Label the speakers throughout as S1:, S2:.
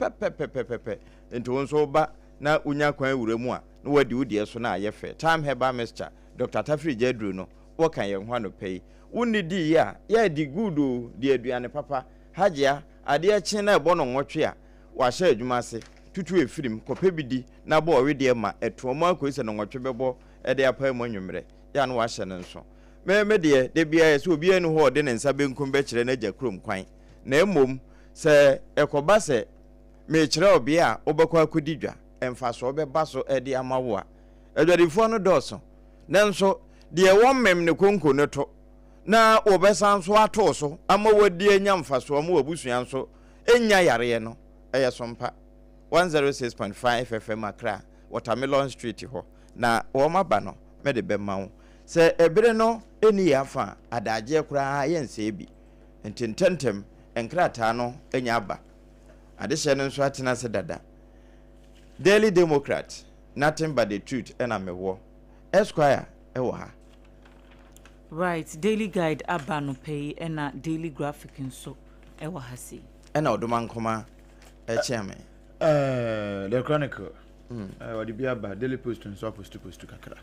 S1: Pɛpɛpɛpɛpɛ. Nti wo nso woba na wonya kwan wura mu a, na woadi wo deɛ so na ayɛ fɛ. Thyme Herbal Mixture, Doctor Tafiri gya aduru no, wɔka yɛn ho anɔpa yi. Wo nnidii a, yɛ di good o, di aduane papa. Hajia, adeɛ kye na ɛbɔ no nwɔtwe a, wahyɛ adwuma ase. Tutu efirim, kɔpɛ bi di na bɔ ɔwedeɛ ma ɛtoa mu ara kɔsi sɛ nnɔnwɔtwe bɛbɔ de apae mu anwummerɛ. Yɛ a na wahyɛ no nso. Me, me deɛ, da biara yɛ sɛ obiara nni hɔ a ɔde ne nsa benkum bɛkyerɛ n'agya kurom kwan. Na mmom, sɛ ɛkɔba sɛ merekyerɛ wo bea a wobɛkɔ akɔdi dwa, mfasoɔ bɛba so de ama wo a, adwadifoɔ no dɔɔso. Nanso deɛ wɔmem ne konko no to, na wɔbɛsan nso ato wo so ama woadi anya mfasoɔ ama w'abusua nso nnya yareɛ no, ɛyɛ sompa. 106.5 FM Accra, Watermelon Street hɔ na wɔn aba no, mede bɛma wo. Sɛ ɛbere no nni yɛn afa a, adagyeɛ koraa yɛnsɛe bi. Nti ntɛmntɛm nkrataa no anya aba. Adehyɛ no nso atena ase dada. Daily Democrat, Nothing but the truth na mewɔ. Esquire wɔ ha.
S2: Right, Daily Guide aba anɔpa yi ɛna Daily Graphic nso ɛwɔ ha sei.
S1: Ɛna Ɔdomankoma ɛkyea me.
S3: Eh, The Chronicle, eh, wɔde bi aba, Daily Post nso apostu postu kakra.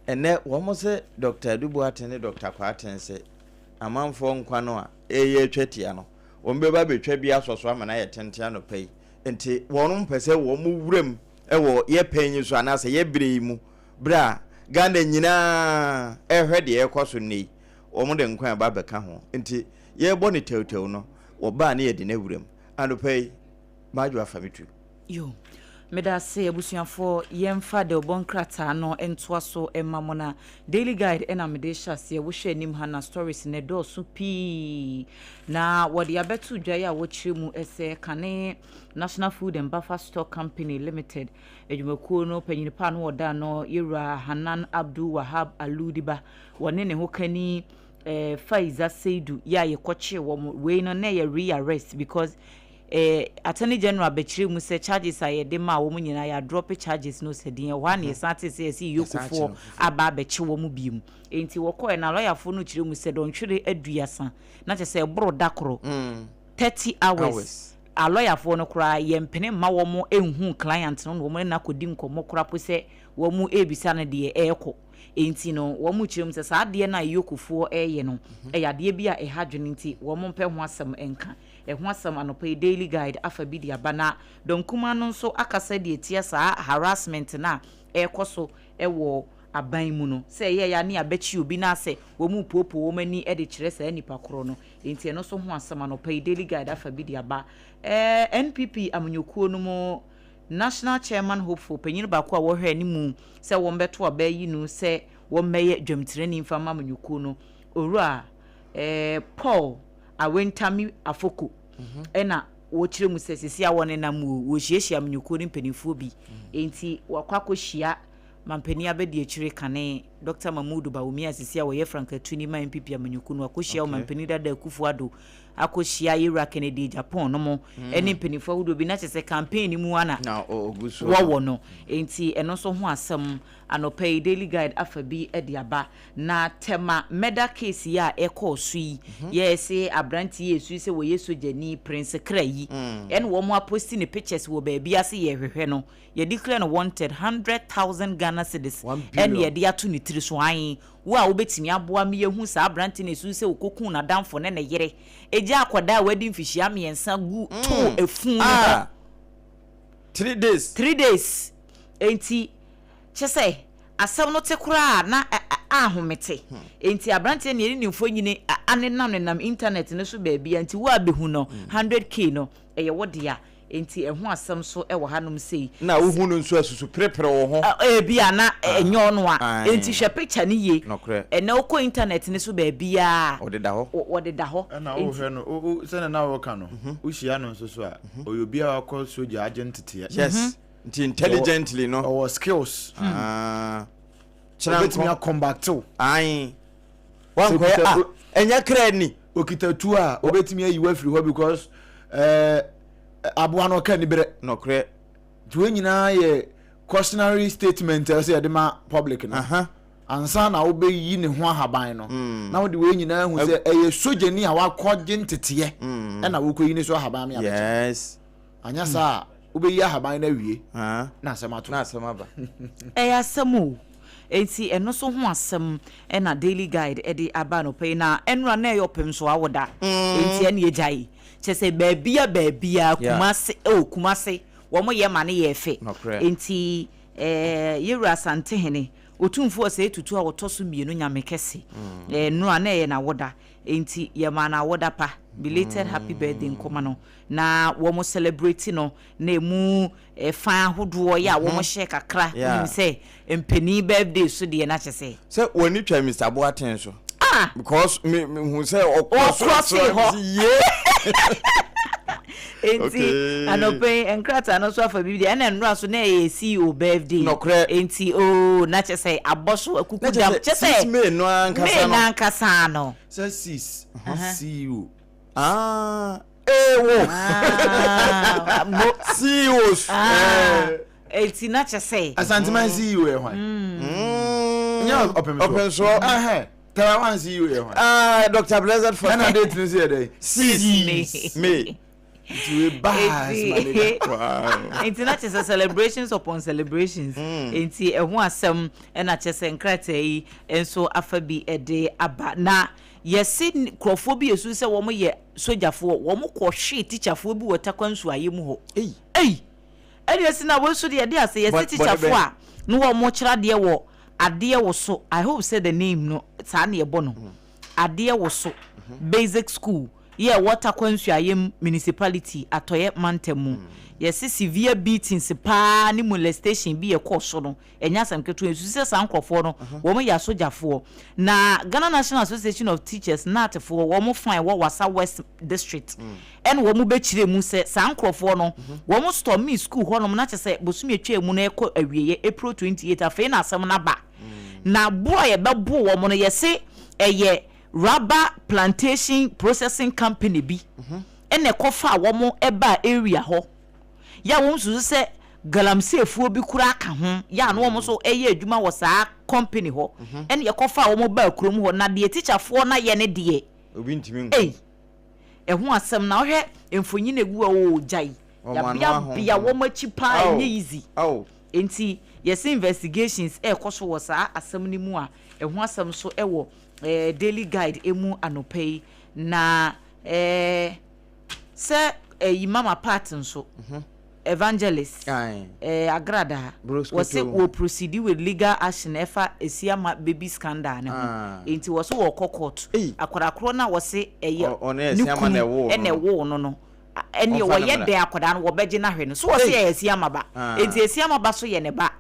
S1: Ɛnɛ wɔn se Doctor Adu Boateng ne Doctor Kwarteng se amanfoɔ nkwa no a ɛreyɛ atwa tia no, wɔn bɛba abɛtwa bi asɔ so ama no ayɛ tenten anɔpa yi. Nti wɔn mpɛ sɛ wɔn wuram wɔ yɛ pɛn yi so anaasɛ yɛ berɛ yi mu, berɛ a Ghana nyinaa ɛrehwɛ deɛ ɛrekɔ so nnɛ yi, wɔn de nkwa ɛba abɛka ho. Nti yɛrebɔ no tɛwtɛw no, wɔbaa ne yɛde no awuram. Anɔpa yi, Madwo afa me tu.
S2: Yo. Medase abusuafoɔ, yɛmfa dawubɔ nkrataa no ntoa so mma mo na Daily Guide na mede rehyɛ aseɛ, wohwɛ anim ha na stories no ɛdɔɔso pii na wɔde abɛto dwa yi a wɔkyerɛ mu sɛ kane National Food and Buffer Stock Company Limited adwumakuo no panyin pa no wɔda no yɛwura Hanan Abdul Wahab Aludiba wɔne ne ho kani eh, Faiza Seidu yɛ a yɛkɔkyee wɔn wei no na ɛyɛ re-arrest because Eh, Attorney General bɛkyerɛ mu sɛ charges a yɛde maa wɔn nyinaa yɛ adrɔpe charges no sɛ deɛ ɛhɔ a na yɛsan tee sɛ yɛse Yokofoɔ aba abɛkye wɔn biom. Enti wɔkɔɛ na lɔyafoɔ no kyerɛ mu sɛ dɔnhwere aduasa na kyerɛ sɛ ɛboro da koro, 30 hours, a lɔyafoɔ no koraa yɛmpene mma wɔn nhu client no na wɔn ne no akɔdi nkɔmmɔ koraa po sɛ wɔn rebisa no deɛ ɛrekɔ. Enti no wɔn kyerɛ mu sɛ saa adeɛ no a Yokofoɔ reyɛ no ɛyɛ adeɛ bi a ɛha adwene nti wɔn mpɛ ho asɛm nka. Ɛho asɛm anɔpa yi Daily Guide afa bi de aba na dɔm kumaa no nso akasa de atia saa harassment no a ɛrekɔ so wɔ aban mu no. Sɛ ɛyɛeɛ a ne abɛkye obi na asɛ wɔn repoopoo wɔn ani de kyerɛ saa nipa korɔ no. Enti ɛno nso ho asɛm anɔpa yi Daily Guide afa bi de aba. Ɛɛ NPP amanyɔkuo no mu National Chairman hopeful panyin baako a wɔhwɛ anim sɛ wɔbɛto aba ayi no sɛ wɔmmɛyɛ dwamtirani mfa mma amanyɔkuo no, Owura ɛɛ Paul Awentami Afoko ɛna wɔkyerɛ mu sɛ sisi a wɔnenam o, wɔhyiahyia amanyɔkuo no mpanimfoɔ bi. Enti wɔakɔ akɔhyia mampanin abadiakyire kane Dr. Mahmood Bawumia sisi a wɔyɛ frankatuni ma NPP amanyɔkuo no, akɔhyia ɔmampanin dada Akufo Addo, akɔhyia Yewura Kennedy Agyapong no mo ɛne mpanimfoɔ ahodoɔ bi na kyerɛ sɛ campaign no mu ana wɔwɔ no. Enti ɛno nso ho asɛm anɔpa yi Daily Guide afa bi de aba. Na Tema murder case yi a ɛkɔɔ so yi, yɛ se aberante yi ɛsui sɛ wɔyɛ sogyani, Prince Kra yi, ɛna wɔn aposti ne pictures wɔ baabi ase yɛhwehwɛ no, yɛ declare no wanted, 100,000 Ghana cedis ɛna yɛde ato ne tiri so, ae, wo a wobɛtumi aboa me yɛhu saa aberante no ɛsui sɛ ɔkɔkuu n'adamfo ne ne yere, ɛgya akwadaa a wadi mfihyia mmiɛnsa gu too efun no ho.
S1: 3 days.
S2: 3 days, enti kyɛ sɛ asɛm no te koraa na ahomete. Enti aberanteɛ ne yɛne ne mfonini anenam nenam internet no so baabi a nti wo a bɛhu no 100K no ɛyɛ wo dea. Enti ɛho asɛm so wɔ hanom sei.
S1: Na wohu no nso asusu perepere wo ho.
S2: Ebi a na ɛnyɛ ɔno a. Enti hwɛ picture no yie. Ɛnɛ wokɔ internet no so baabiara a.
S1: Ɔdeda hɔ.
S2: Wɔdeda hɔ.
S3: Ɛna wohwɛ no, sɛnea na wɔka no, wohyia no nso so a, ɔyɛ obi a wakɔ sogya agye nteteɛ.
S1: Yes. Nti intelligently no.
S3: Ɔwɔ skills. Ah. Kyerɛ nkɔ. Obetumi acombat wo.
S1: Ayi. Wankɔyɛ a ɛnyɛ kra ni.
S3: Okita tuo a obetumi ayi wo afiri hɔ because ɛɛ aboa no ɔka nibrɛ.
S1: Nɔkorɛ.
S3: Nti wɔn nyinaa yɛ cautionary statement a ɛsɛ yɛde ma public no. Ansa na wobɛyi ne ho ahaban no na wode wei nyinaa hu sɛ ɛyɛ sogyani a wakɔgye nteteɛ ɛna wokɔyi ne so ahaban me abɛkyɛ.
S1: Yes.
S3: Anyɛ saa a, wobɛyi ahaban no awie na asɛm ato.
S1: Na asɛm aba.
S2: Ɛyɛ asɛm o. Enti ɛno nso ho asɛm na Daily Guide de aba anɔpa yi. Na ɛnora na ɛyɛ ɔpem so awoda. Enti ɛne agyae. Kyerɛ sɛ baabia baabia Kumase oh Kumase wɔn yɛ ma no yɛ fɛ. Enti eh, Yɛwura Asantehene, Otumfoɔ Osei Tutu a ɔtɔ so mmienu Nyame kɛse. Ɛnora na ɛyɛ n'awoda. Enti yɛmaa no awoda pa. Belated happy birthday nkɔma no. Na wɔn celebrate no na emu fan ahodoɔ yɛ a wɔn hyɛ kakra. Wonim sɛ mpanin birthday so deɛ na kyɛ sɛ.
S1: Sɛ w'ani twa Mister Boateng so.
S2: Ah!
S1: Because me me hu sɛ ɔkɔ so
S2: soro hɔ.
S1: Yie.
S2: Enti anɔpa yi nkrataa no nso afa biribi deɛ ɛna nnora so na ɛyɛ CEO birthday.
S1: Nɔkorɛ.
S2: Enti oo na kyɛ sɛ abɔ so akuku dam. Kyɛ sɛ
S1: May no ankasa
S2: no. May no ankasa no.
S3: Sɛ sis CEO.
S1: Ah, ewo.
S2: Ah, mo.
S1: CEOs.
S2: Ah, eti na kyɛ sɛ.
S3: Asanteman CEO yɛ hwan? Nyɛ ɔpem soɔ.
S1: Ɔpem soɔ.
S3: Ɛhɛn. Taiwan CEO yɛ hwan?
S1: Ah, Dr. Blessed Foster.
S3: Ɛna date no so yɛ dɛ?
S1: 6 May.
S3: Nti we baa my nigga.
S1: Wow.
S2: Nti na kyɛ sɛ celebrations upon celebrations. Nti ɛho asɛm ɛna kyɛ sɛ nkrataa yi nso afa bi ɛde aba. Na yɛse nkurɔfoɔ bi esu sɛ wɔn yɛ sogyafoɔ, wɔn kɔ hwee tikyafoɔ bi wɔ Tarkwa nsuayɛ mu hɔ.
S1: Ei.
S2: Ei! Ɛna esi na wɔn nso deɛ ɛde ase yɛse tikyafoɔ a na wɔn kyerɛ adeɛ wɔ adeɛ wɔ so. I hope sɛ the name no saa na yɛbɔ no. Adeɛ wɔ so basic school yɛ ɛwɔ Tarkwa nsuayɛ municipality Atɔeɛ mantam mu. Yɛse severe beatings paa ne molestation bi ɛkɔɔ so no. Ɛnyɛ asɛm ketewa, nsusu sɛ saa nkorɔfoɔ no wɔn yɛ asogyafoɔ. Na Ghana National Association of Teachers, GNAT, foɔ wɔn fa ɛwɔ Wassa West District ɛna wɔn bɛkyerɛ mu sɛ saa nkorɔfoɔ no wɔn stormee school hɔ nom na kyerɛ sɛ bosome atwaa mu no ɛkɔ awieɛ April 28 afei na asɛm no aba. Na bo a yɛbɛbo wɔn no yɛse ɛyɛ rubber plantation processing company bi ɛna ɛkɔfaa wɔn baa area hɔ. Yɛ a wɔn susu sɛ galamseyfoɔ bi koraa ka ho, yɛ a na wɔn nso yɛ adwuma wɔ saa company hɔ, ɛna yɛkɔfaa wɔn baa kurom hɔ, na deɛ tikyafoɔ no ayɛ no deɛ,
S1: Obi ntumi nhu.
S2: Ei, ɛho asɛm na wohwɛ mfonyin a egu hɔ oo, gyae,
S1: Wɔn ano
S2: yɛabeabea
S1: ahonhon.
S2: wɔn akyi paa,
S1: Ao,
S2: ɛnyɛ easy.
S1: ao.
S2: Enti yɛse investigations ɛrekɔ so wɔ saa asɛm no mu a, ɛho asɛm nso wɔ eh, Daily Guide mu anɔpa yi, na eh, Sɛ ɛyi mama part nso evangelist eh, agradaa wɔse wɔ proceed with legal action ɛfa Asiama baby scandal no ho enti wɔse wɔkɔ court akwadaa korɔ no a wɔse ɛyɛ ne kunu ɛna ɛwoo no no ɛneɛ wɔyɛ dɛn akwadaa no wɔbɛgye no ahwɛ no so wɔse ɛyɛ Asiama ba enti Asiama ba so yɛ ne ba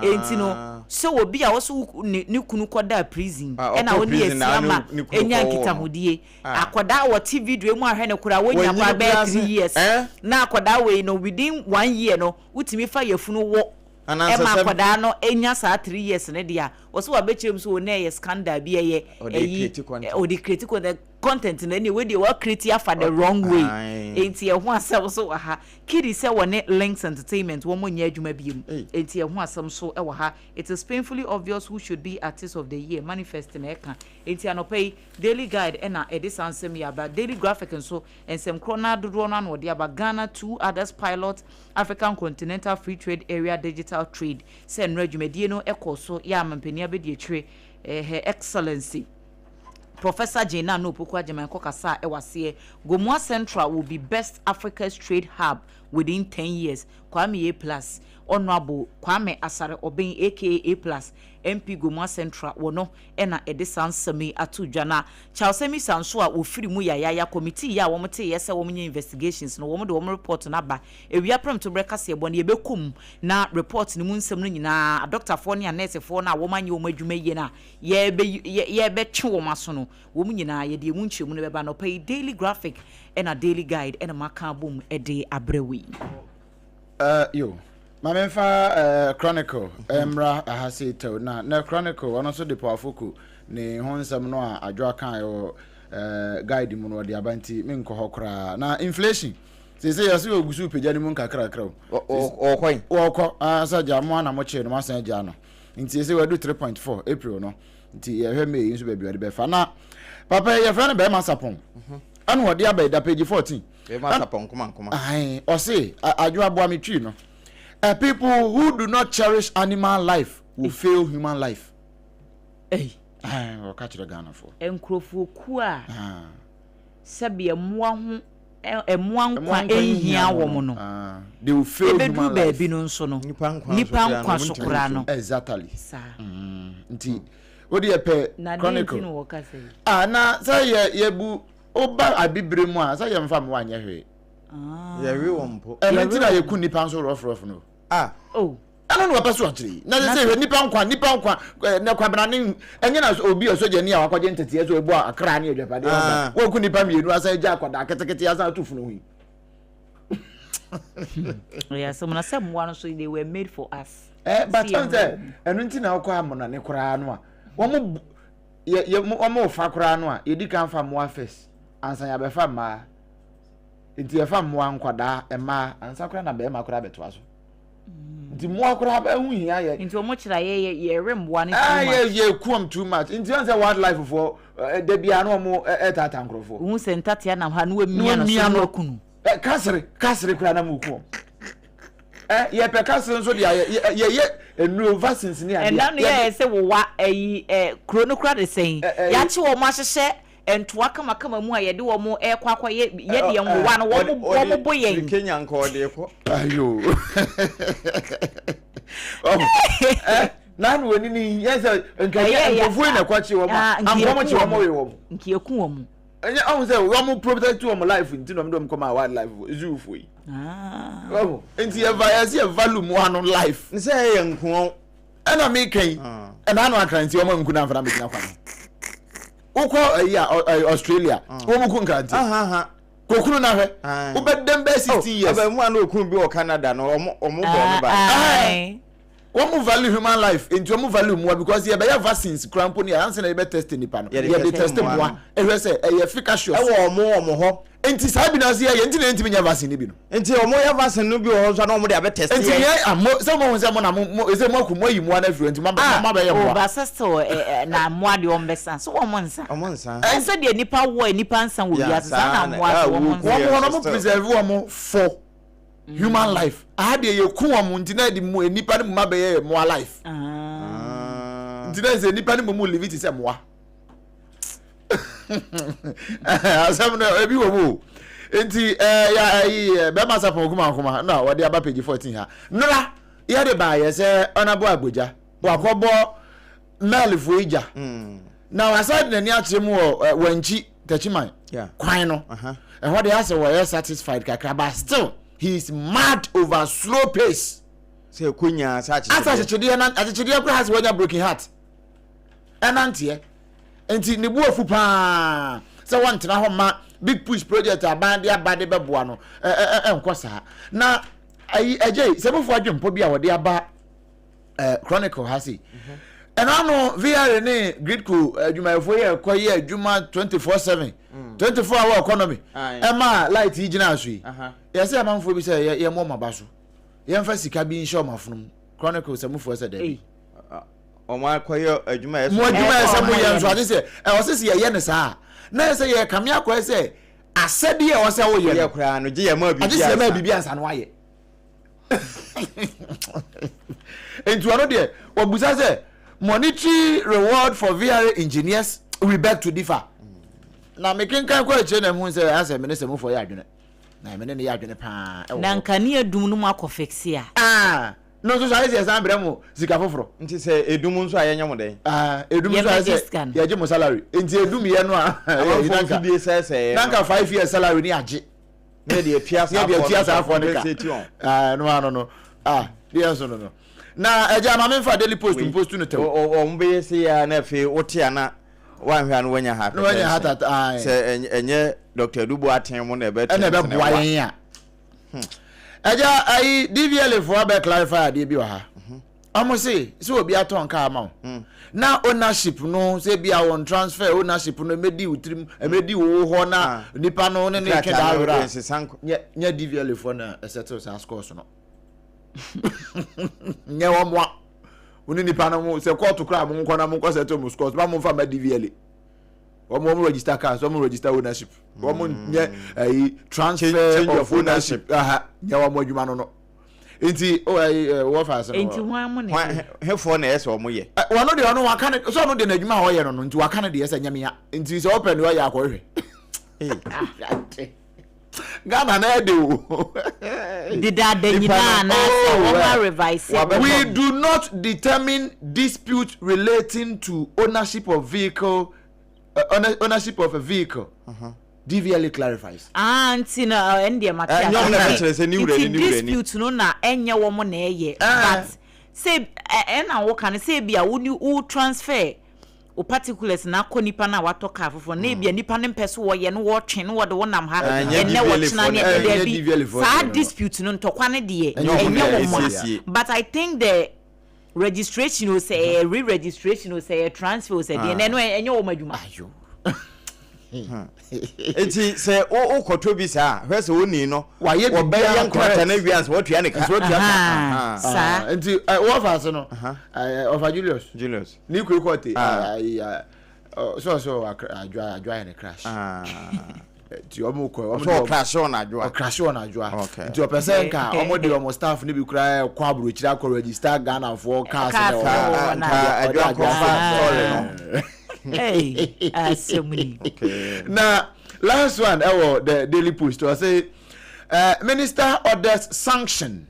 S2: enti no sɛ obi a wɔse ne kunu kɔdaa prison ɛna ɔne Asiama nya nkitahodie Akwadaa a wɔte video mu ahwɛ no koraa wonya koraa bɛyɛ 3 years na akwadaa wei no within one year no wotumi fa yafunu wo ɛma akwadaa no nya saa 3 years no deɛ a wɔsɛ wabɛkyerɛ mu sɛ wɔn ɛyɛ scandal bi ɛyɛ ɛyi ɔde create content content no ɛne wei deɛ wa create afa the wrong way enti ɛho asɛm so wɔ ha kidi sɛ wɔne Links Entertainment wɔn nyɛ adwuma biem enti ɛho asɛm so wɔ ha. It is painfully obvious who should be artist of the year, manifest na ɛka. Enti anɔpa yi Daily Guide na ɛde saa nsɛm yi aba. Daily Graphic nso, nsɛm korɔ no ara dodoɔ no ara na wɔde aba. Ghana, two others pilot African Continental Free Trade Area digital trade sɛ nnora dwumadie no kɔɔ so yɛ a mampanin abɛdiakyire Her Excellency Professor Jane Naana Opoku-Agyemang kɔkasaa wɔ aseɛ. Gomoa Central will be best Africa's trade hub within 10 years, Kwame A Plus, Honourable Kwame Asare Obeng aka A Plus, MP Gomoa Central wɔ no na ɛde saa nsɛm yi ato dwa. Na Charles Amissah nso a wɔfiri mu yayaaya committee yi a wɔteeɛ sɛ wɔnyɛ investigations no, wɔde wɔn report no aba. Awia prɛmtoberɛ kaseɛbɔ no yɛbɛkɔ mu na report no mu nsɛm no nyinaa, adɔktafoɔ ne anɛɛsefoɔ no a wɔanyɛ wɔn adwuma yie no a yɛrebɛ yɛrebɛtwe wɔn aso no, wɔn nyinaa yɛde ɛmu nkyerɛmu no bɛba. Anɔpa yi Daily Graphic na Daily Guide na maka abom de abrɛ wo yi.
S3: Yo. Ma memfa Chronicle mmra aha sei tɛw na na Chronicle ɔno nso de Paul Afoko ne ho nsɛm no a Adwoa kae wɔ guide mu no ɔde aba nti menkɔ hɔ koraa. Na inflation seesei yɛse ɔgu so pagya no mu nkakrakra o.
S1: Ɔkɔ yi?
S3: Ɔkɔ sɛ gya mo ana mo kyee no mo asan agya no. Nti seesei wadu 3.4 April no. Nti yɛhwɛ May yi nso baabi ɔde bɛfa. Na papa yi yɛfrɛ no Bɛrima Sapɔn. Ɛna ɔde aba yi da page 14.
S1: Bɛma sapɔ nkoma nkoma.
S3: Ae, ɔse, Adwoa boa me twi no. A people who do not cherish animal life will fail human life.
S2: Ei.
S3: Ae, ɔka kyerɛ Ghanafoɔ.
S2: Nkurɔfokuo a sɛdeɛ mmoa ho mmoa nkwa nhia wɔn no,
S3: they will fail
S2: human
S3: life.
S2: Ɛbɛduru baabi no nso no,
S1: nipa
S2: nkwa so koraa no.
S3: Exactly.
S2: Saa.
S3: Nti, wo deɛ pɛ chronicle.
S2: Na deɛ nti na wɔka sɛ yi?
S3: Ah, na sɛ yɛ yɛbu woba abibire mu a sɛ yɛmfa mmoa nyɛ hwee.
S1: Yɛwe wɔn mpo.
S3: Ɛno nti na yɛku nnipa nso rɔfrɔf no.
S1: Ah.
S2: Oh.
S3: Ɛno na wɔpɛ so akyerɛ yi. Na sɛ hwɛ nnipa nkwa nnipa nkwa na kwabena ne ɛnyɛ na obi ɔsɔgyani a wakɔgye nteteɛ so ebu akra ne adwapadeɛ ah. wɔku nnipa mmienu asan agya akwadaa ketekete asan ato funu ho yi.
S2: Ɛyɛ asɛm na sɛ mmoa no so they were made for us.
S3: Eh, but ɔn sɛ ɛno nti na wokɔ amonane koraa no a wɔn yɛ yɛ wɔn fa koraa no a yɛdi kan fa mmoa first ansa yɛabɛfa mmaa nti yɛfa mmoa nkwadaa mmaa ansa koraa na bɛrima koraa bɛtoa so mm. nti mmoa koraa bɛho hia yɛ.
S2: Nti wɔn kyerɛ yɛ yɛ yɛwe mmoa no too
S3: ah,
S2: much.
S3: Yɛ yɛ kuam too much nti wɔn sɛ wildlife foɔ ɛda biara na wɔn ɛtaataa nkorɔfoɔ.
S2: Ohun sɛ ntatea nam ha na wɔamia no so na wɔakunu.
S3: Kasere kasere koraa na mo ku wɔn. Ɛ yɛpɛ kasere nso deɛ yɛ yɛyɛ nnuro vaccines ne adeɛ.
S2: Ɛnna no yɛ sɛ wowa ɛyi ɛ kuro no kura de sɛn yɛakye wɔn ahyehyɛ ntoa kamakama mu a yɛde wɔn ɛkɔ akɔyɛ yɛ deɛ nwowa no wɔn wɔn bo yɛn.
S1: Ɔde Kenya nka ɔde kɔ.
S3: Ayo. Ɛ n'anu wɔ nini yɛn sɛ nka yɛ nkurɔfoɔ yi na ɛkɔ akyi wɔn a ankɔm kye wɔn we wɔn.
S2: Nka eku wɔn.
S3: Ɛnyɛ ɔhu sɛ wɔn protect wɔn life nti na wɔn de wɔn kɔ ma wildlife zoo fo yi. Ɔhu nti yɛ va yɛsi yɛ value mu ano life.
S1: Nsɛ yɛ nkuo.
S3: Ɛna mi kɛn ɛna ano akranti wɔn nku na nfana mi gyina kwan. Wokɔ ɛyi a Australia wɔn ku nkrante. Kokunu na hwɛ wobɛ dɛm bɛɛ 16 years.
S1: Abɛn mu a na okunu bi wɔ Canada no wɔn wɔn bɔ ne ba.
S3: Wɔn value human life nti wɔn value mmoa because yɛbɛyɛ vaccines koraa mpo no yɛ ansa na yɛbɛ test nipa no yɛde test mmoa ɛhwɛ sɛ ɛyɛ efficacious.
S1: Ɛwɔ wɔn wɔn hɔ.
S3: Nti saa bi na ase yɛyɛ nti na yɛntumi nyɛ vaccine no bi no.
S1: Nti wɔn yɛ vaccine no bi wɔ hɔ nso a na wɔn de abɛ test yɛn.
S3: Nti yɛn ah mo sɛ mo ahu sɛ mo na mo mo ɛsɛ mo aku mo ayi mmoa no afiri hɔ nti mo abɛ mo abɛyɛ mmoa.
S2: Oh ba sɛ still ɛ ɛ na mmoa deɛ wɔn bɛsa so wɔn nsa.
S1: Wɔn nsa.
S2: Ɛsɛ deɛ nipa wɔ nipa nsa wɔ wiase saa na mmoa so wɔn nsa.
S3: Wɔn hɔ no wɔn preserve wɔn for. Human life aha deɛ yɛku wɔn nti na yɛde mu nipa no mu ma bɛyɛ mmoa life
S2: ah.
S3: nti na sɛ nipa no mu mu live te sɛ mmoa asɛm no ebi wɔ mu o nti ɛɛ ya ɛyi bɛrima sapɔn kuma kuma na wɔde aba page 14 ha nnora yɛde baayɛ sɛ ɔnabɔ agbogya wakɔbɔ mɛlifo yi gya mm. na wasan de n'ani akyerɛ mu wɔ wankyi tɛkyiman kwan no ɛhɔ de asɛ wɔyɛ satisfied kakra but still he is mad over slow pace.
S1: Sɛ ɛkɔ nyaa sɛ akyekyedeɛ.
S3: Asɛ akyekyedeɛ na akyekyedeɛ koraa sɛ wanya broken heart ɛnanteɛ nti ne bu afu paa sɛ wɔntena hɔ ma big push project aban de aba de bɛboa no ɛnkɔ saa na ayi ɛgye sɛ mufoɔ adwempɔ bi a wɔde aba eh, chronicle ha sei ɛno ano vr ne gridco adwumayɛfoɔ yɛ ɛkɔ yɛ adwuma 24/7 24 hour economy ɛma light yi gyina so yi yɛsɛ amanfoɔ bi sɛ yɛmmɔ ɔmo aba so yɛmfa sika bi nhyɛ ɔmo afono mu chronicle sɛ mufoɔ sɛ daabi
S1: ɔmo akɔyɛ adwuma ɛsɛ
S3: mo adwuma ɛsɛ mo yɛ nso ade sɛ ɛwɔ sɛ sɛ yɛyɛ no saa na ɛsɛ yɛ kame akɔyɛ sɛ asɛdeɛ ɛwɔ sɛ woyɛ
S1: no koraa no gye yɛ ma biribi
S3: agye sɛ yɛ ma biribi ansa no ayɛ nti ɔno deɛ wɔbusa sɛ monetary reward for VRA engineers we beg to differ na mekenkan kɔ akyire na mehu sɛ asɛ mene sɛ mufoɔ yɛ adwene na mene ne yɛ adwene paa ɛwɔ
S2: na nkanea dum no mu akɔ fixe a
S3: ah no nso so ayɛ sɛ yɛsan brɛ mo sika foforɔ
S1: nti sɛ edum nso a yɛnyɛ mo dɛn
S3: ah edum nso ayɛ sɛ yɛgye mo salary nti edum yɛ no a
S1: amanfoɔ mfidie sɛɛsɛɛ
S3: nanka 5 years salary ni agye
S1: ne yɛde atua saa
S3: yɛde atua saa afɔ ne ka
S1: compensate wɔn.
S3: Ah, ɛno ano no ah deɛ nso no no na ɛgya maame nfa daily post mpost no tɛw.
S1: Wɔn bɛyɛ se ya na afei wote ana wanhwɛ ano wanya ha
S3: na wanya heart attack
S1: sɛ ɛnyɛ Dr. Adubo aten mu na ɛbɛ
S3: ɛna ɛbɛboa yɛn a ɛgya ayi DVLA foɔ abɛ clarify adeɛ bi wɔ ha. Ɔmo se sɛ obi atɔn kaa ama wo mm. na ownership no sɛ bi a wɔn transfer ownership no emedi wo tirim emedi wo hɔ na ah. nipa no ne ne twɛ daa werɛ a nyɛ nyɛ DVLA foɔ na ɛsɛtew saa scores no nyɛ wɔn a wo ne nipa no mo sɛ kɔɔto koraa mo nkɔ na mo nkɔ sɛtew mo scores ba mo nfa ma DVLA. Wɔn register cars, wɔn register ownership, wɔn nyɛ ɛyi transfer
S1: Change
S3: of
S1: of ownership.
S3: ownership. Aha, nyɛ wɔn adwuma no. Nti o ɛyi ɛ wɔfa ase no.
S2: Enti hwan mo na
S1: Hwan-
S2: ɛyɛ?
S1: Hefoɔ na ɛyɛ sɛ wɔn yɛ?
S3: Ɛ, wɔn deɛ ɔno waka ne sɛ ɔno deɛ n'adwuma a ɔyɛ no, nti waka ne deɛ sɛ nyɛmea, nti sɛ ɔpɛ ne ɔyɛ akɔhwɛ.
S1: Ee.
S3: Ghana na ɛde o.
S2: Dedaada
S1: Nipa
S2: nyinaa
S1: no-
S2: anaasɛ
S3: Oh,
S2: wɔn
S3: eh.
S2: a revise.
S3: We do not determine dispute relating to ownership of vehicle, ownership of a vehicle. DVLA clarifies.
S2: Ah, nti na ɛn deɛ mate
S1: Eh, nyɛ wɔn na
S2: ase.
S1: ɛbɛkyerɛ sɛ ne wura ni,
S2: Nti
S1: ne wura ni.
S2: dispute no na ɛnyɛ wɔn na ɛyɛ, but sɛ ɛna wɔka no sɛ ebi a wo ni wo transfer o particulars na akɔ nipa na watɔ car foforɔ na ebi a nipa ne mpɛ so wɔyɛ no, wɔtwe no, wɔde wɔnam ha.
S1: Eh, nyɛ
S2: ɛnɛ
S1: DVLA
S2: wɔkyena
S1: foɔ
S2: ne
S1: no.
S3: Eh, nyɛ
S2: ɛdɛ
S3: DVLA
S2: bi
S3: foɔ
S2: saa
S3: deɛ no.
S2: Dispute no, ntɔkwa ne deɛ,
S3: Ɛnyɛ wɔn
S2: ɛnyɛ
S3: na
S2: wɔn a
S1: ɛsiesie.
S2: But I think the registration o, sɛ ɛyɛ re-registration o, sɛ ɛyɛ transfer o, sɛ deɛ na ɛno ɛnyɛ wɔn adwuma.
S3: Ayo.
S1: Nti sɛ wokɔtɔ bi saa a, hwɛ sɛ woni no
S3: Wayɛ
S1: wɔbɛyɛ
S3: biribiara
S1: nkrataa
S3: correct.
S1: no awie ansa wɔatua ne ka.
S3: Nso wɔatua ka.
S2: Aha, saa.
S3: Ah, nti wɔfa ase no, ɔfa Julius.
S1: Julius.
S3: Ne kure kɔte.
S1: Ah.
S3: Sɔ sɔ adwa adwa yɛ ne crash.
S1: Ah.
S3: Nti ɔmo kɔ ɔmo
S1: so
S3: de
S1: ɔcrash wɔ n'adwoa.
S3: Ɔcrash wɔ n'adwoa.
S1: Okay.
S3: Nti ɔpɛ sɛ nka ɔmo de ɔmo staff ne bi kura kɔ aburokyire akɔ register Ghana foɔ cars
S2: Cars
S3: na
S2: na
S3: ɔwɔ.
S2: ɛwɔ
S1: Nka
S2: na-
S1: nka
S3: Ɔde
S1: adwoa
S3: adwoa
S1: kɔfa
S2: Ah.
S1: sɔre no.
S2: Hey, asɛm ni.
S1: Okay.
S3: Na last one ɛwɔ the Daily Post, ɔsɛ minister orders sanction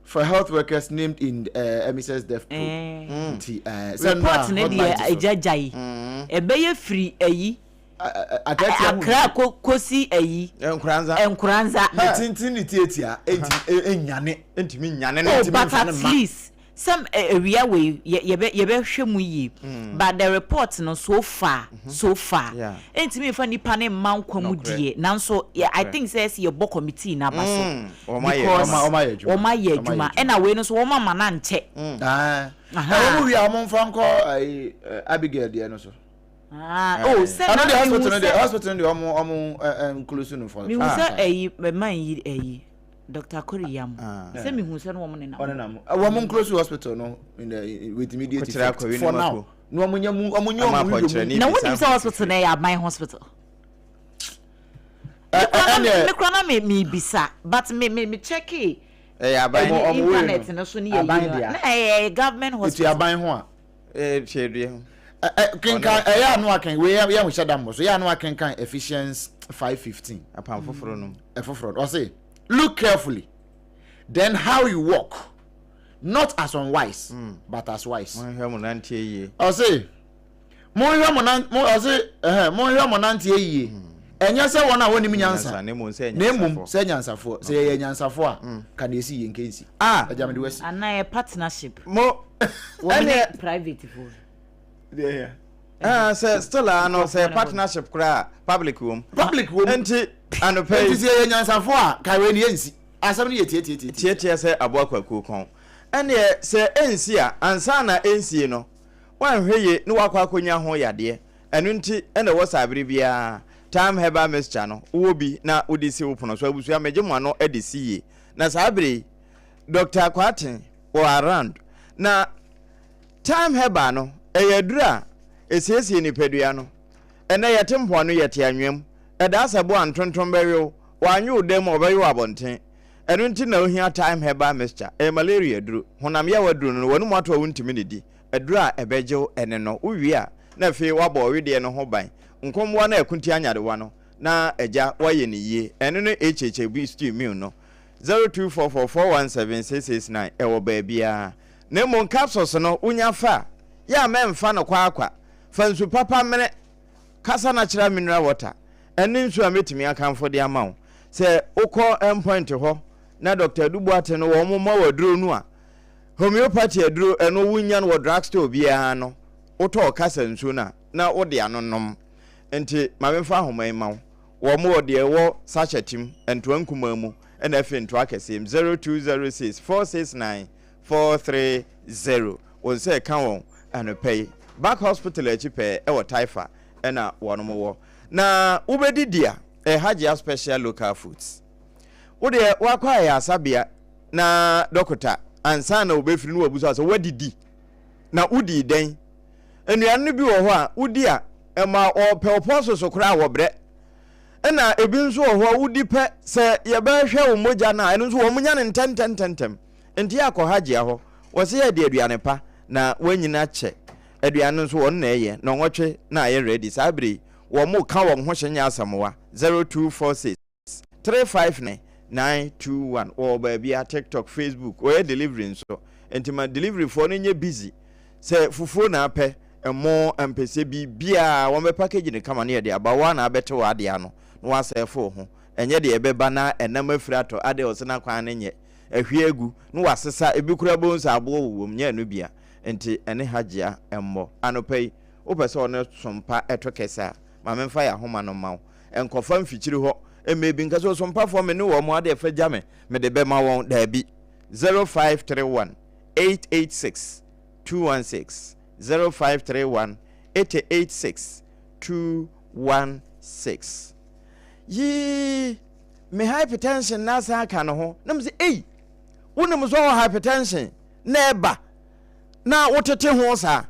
S3: for health workers named in MESS death probe.
S2: Eh.
S3: Nti sɛ
S2: Report ne deɛ agyagya yi ɛbɛyɛ firi ayi
S3: akra
S2: Akra kosi ayi.
S1: Nkoranza.
S2: Nkoranza.
S3: Ne tenten ne tietia enti enyane.
S1: Ntumi nyane no.
S2: Oh,
S3: Ntumi
S2: but
S3: nfa
S2: at
S3: ne ma.
S2: least some awia wei yɛbɛhwɛ mu yie, but the report no, so far so far, ntumi nfa nipa ne mma nkwa mu
S1: Nokorɛ.
S2: deɛ, nanso I
S1: Nokorɛ.
S2: think sɛ ɛsɛ yɛbɔ committee n'aba so
S1: Wɔn ayɛ
S2: because
S3: Wɔn ayɛ adwuma.
S2: wɔn ayɛ
S3: Wɔn ayɛ
S2: adwuma.
S3: adwuma.
S2: Ɛna wei no nso wɔn ama na nkyɛ.
S3: Ah.
S2: Aha.
S3: Ɛwɔ mu wie a, wɔn mfa nkɔ ɛyi Abigail deɛ no so.
S2: Ah, oh, sɛ
S3: Ɛno
S2: na
S3: deɛ
S2: mehu
S3: hospital no deɛ
S2: sɛ
S3: hospital no deɛ ɔmo ɛ nclose no for.
S2: Mehu
S3: Ah.
S2: sɛ ɛyi mɛma yi ɛyi Dr. Koriyam
S1: Ah.
S2: sɛ mehu sɛ no wɔn nenam.
S3: Ɔne nam wɔn nclose hospital no in the in, with immediate
S1: Kokyerɛ
S3: effect
S1: akɔwe
S3: for
S1: ne
S3: now.
S1: mako.
S3: Na wɔn nyɛ mu wɔn nyɛ
S1: Ama
S3: wɔn
S1: apɔnkyerɛni
S3: nhwɛ mu.
S2: Na
S1: bi
S2: wonim
S1: saa
S2: sɛ hospital no ɛyɛ aban hospital.
S3: Ɛ ɛ ɛnɛ
S2: Me kora na me bisa, but me check
S1: Ɛyɛ aban.
S3: Ɔmo-
S2: ɛne
S3: ɔmo wei
S2: internet
S3: no,
S2: no so ne yɛ
S3: aban
S2: yi no
S3: dea.
S2: na ɛyɛ government
S3: Etu
S2: hospital.
S3: aban ho a.
S1: Ɛɛ hwɛ dua ho.
S3: Ɛ ɛ kenkan, ɛyɛ ano aken wei yɛ ho hyɛ da mbɔ so, yɛ ano akenkan Ephesians 5:15.
S1: Apam foforɔ no.
S3: Ɛfoforɔ no ɔse, "Look carefully then how you walk, not as unwise but as wise."
S1: Monhwɛ mo nanteɛ yie.
S3: Ɔse monhwɛ mo nan mo, ɔse ɛhɛn, monhwɛ mo nanteɛ yie, ɛnyɛ sɛ wɔn a wɔnim nyansa,
S1: na mmom sɛ
S3: na mmom
S1: nyansafoɔ.
S3: Sɛ nyansafoɔ. Sɛ yɛyɛ nyansafoɔ a, ka na esi yie nkensi.
S1: Ah.
S3: Ɛgya mi de wasi.
S2: Anaa yɛ partnership
S1: Mo
S2: wɔn ne
S1: ɛneɛ
S2: private fo.
S1: Ah, sɛ still a no sɛ
S2: Nkurɔfoɔ no
S1: partnership koraa, public wɔ mu.
S3: Public wɔ mu.
S1: Nti anɔpɛ
S3: nti
S1: yi
S3: sɛ yɛyɛ nyansafoɔ a, ka wei ni yɛnsi asɛm no yɛ tietietie.
S1: Tietie sɛ aboa kwakuo kɔn. Ɛneɛ sɛ ɛnsi a, ansa na ɛnsie no, woanhwɛ yie ne woakɔ akɔnya ho yadeɛ. Ɛno nti ɛna ɛwɔ saa bere biara Time Herbal Mixture no wowɔ bi na wode si wo pono so. Abusua, megye mo ano de si yie. Na saa bere yi Dr. Kwarteng wɔ around. Na Time Herbal no ɛyɛ aduru a ɛsiesie nipadua no. Ɛnɛ yɛte mpoano, yɛte anwea mu. Ɛdaa sɛ boa ntontom bɛwe wo, wɔanwe wo dan mu a, wɔbɛwe wo abɔnten. Ɛno nti na ohia Time Herbal Mixture. Ɛyɛ malaria aduru, honam yaw aduru no, w'anum ato a wontumi nnidi. Aduru a ɛbɛgye wo ɛne no. Wowie a, na afei woabɔ ɔwedeɛ no ho ban. Nkommoa no a ɛko tia nyarewa no, na agya woayɛ no yie. Ɛno ne HHB Stew Immune no. 0244417669 ɛwɔ baabiara. Na mmom capsules no, wonya fa a, yɛ a mɛmfa no kwaakwa. Fa nsu papa mene Kasa Natural Mineral Water. Ɛne nsu a mɛtumi akamfo de ama wo. Sɛ wokɔ Endpoint hɔ na Dr. Adu Boateng no wɔn ma wo aduro no a, homeopathy aduro, ɛno wonya no wɔ drugstore biara no, wotɔ kasa nsuo no a, na wode ano nom. Nti ma memfa ahoma yi ma wo. Wɔn wɔ deɛ ɛwɔ sachet mu, ntoa nkumaa mu, ɛna afei ntoa kɛseɛ mu. 0206 469 430. Wo nsa ɛka wɔn anɔpa yi. Back Hospital akyi pɛɛ ɛwɔ Taifa ɛna wɔn wɔ. Na wobɛdidi a, ɛyɛ Hajia Special Local Foods. Wo deɛ wakɔ ayaresabea na dɔkota ansa na wɔbɛfiri no wabusa sɛ wadidi na wodii dɛn. Nnuane no bi wɔ hɔ a wodi a, Ɛma wɔpɛ wo pɔso so koraa a wɔbrɛ. Ɛna ebi nso wɔ hɔ a wodi pɛ sɛ yɛbɛhwɛ wo mogya no a ɛno nso wɔn nya no ntɛntɛntɛntɛm. Nti yɛ akɔ Hajia hɔ. Wɔse yɛ de aduane pa na wɔanyini akyɛ. Aduane no nso wɔn na ɛyɛ. Nnɔnwɔtwe na ayɛ ready. Saa bere yi wɔn ka wɔn ho hyɛ nyɛ asamoa. 0246 359 921 wɔwɔ baabia TikTok, Facebook, wɔyɛ delivery nso. Nti ma delivery foɔ no nyɛ busy. Sɛ fufuo na apɛ, ɛmo, ampɛsɛ, biribiara wɔn bɛ package no kama na yɛde aba. Wo ara na abɛte w'adeɛ ano na woasɛɛfo wo ho. Ɛnyɛ deɛ ɛbɛba na ɛnam afiri atɔ adeɛ ɔse na kwan no nyɛ. Ahwie agu na wasesa ebi koraa bohu sɛ aboɔ wowɔ mu nyɛ ɛno bia. Nti ɛne Hajia mmɔ. Anɔpa yi wopɛ sɛ ɔne Sompa to kɛsɛ a, ma memfa yɛn ahoma no mma wo. Nkɔfa mfikyiri hɔ mma ebi nka sɛ Osompafoɔ me ne wɔn adeɛ fa gya me, mede bɛma wɔn. Daabi. 0531 886 216 0531 886 216 Yii me hypertension na asan aka ne ho na me sɛ ei wonim sɛ ɔwɔ hypertension na ɛba na wotete ho saa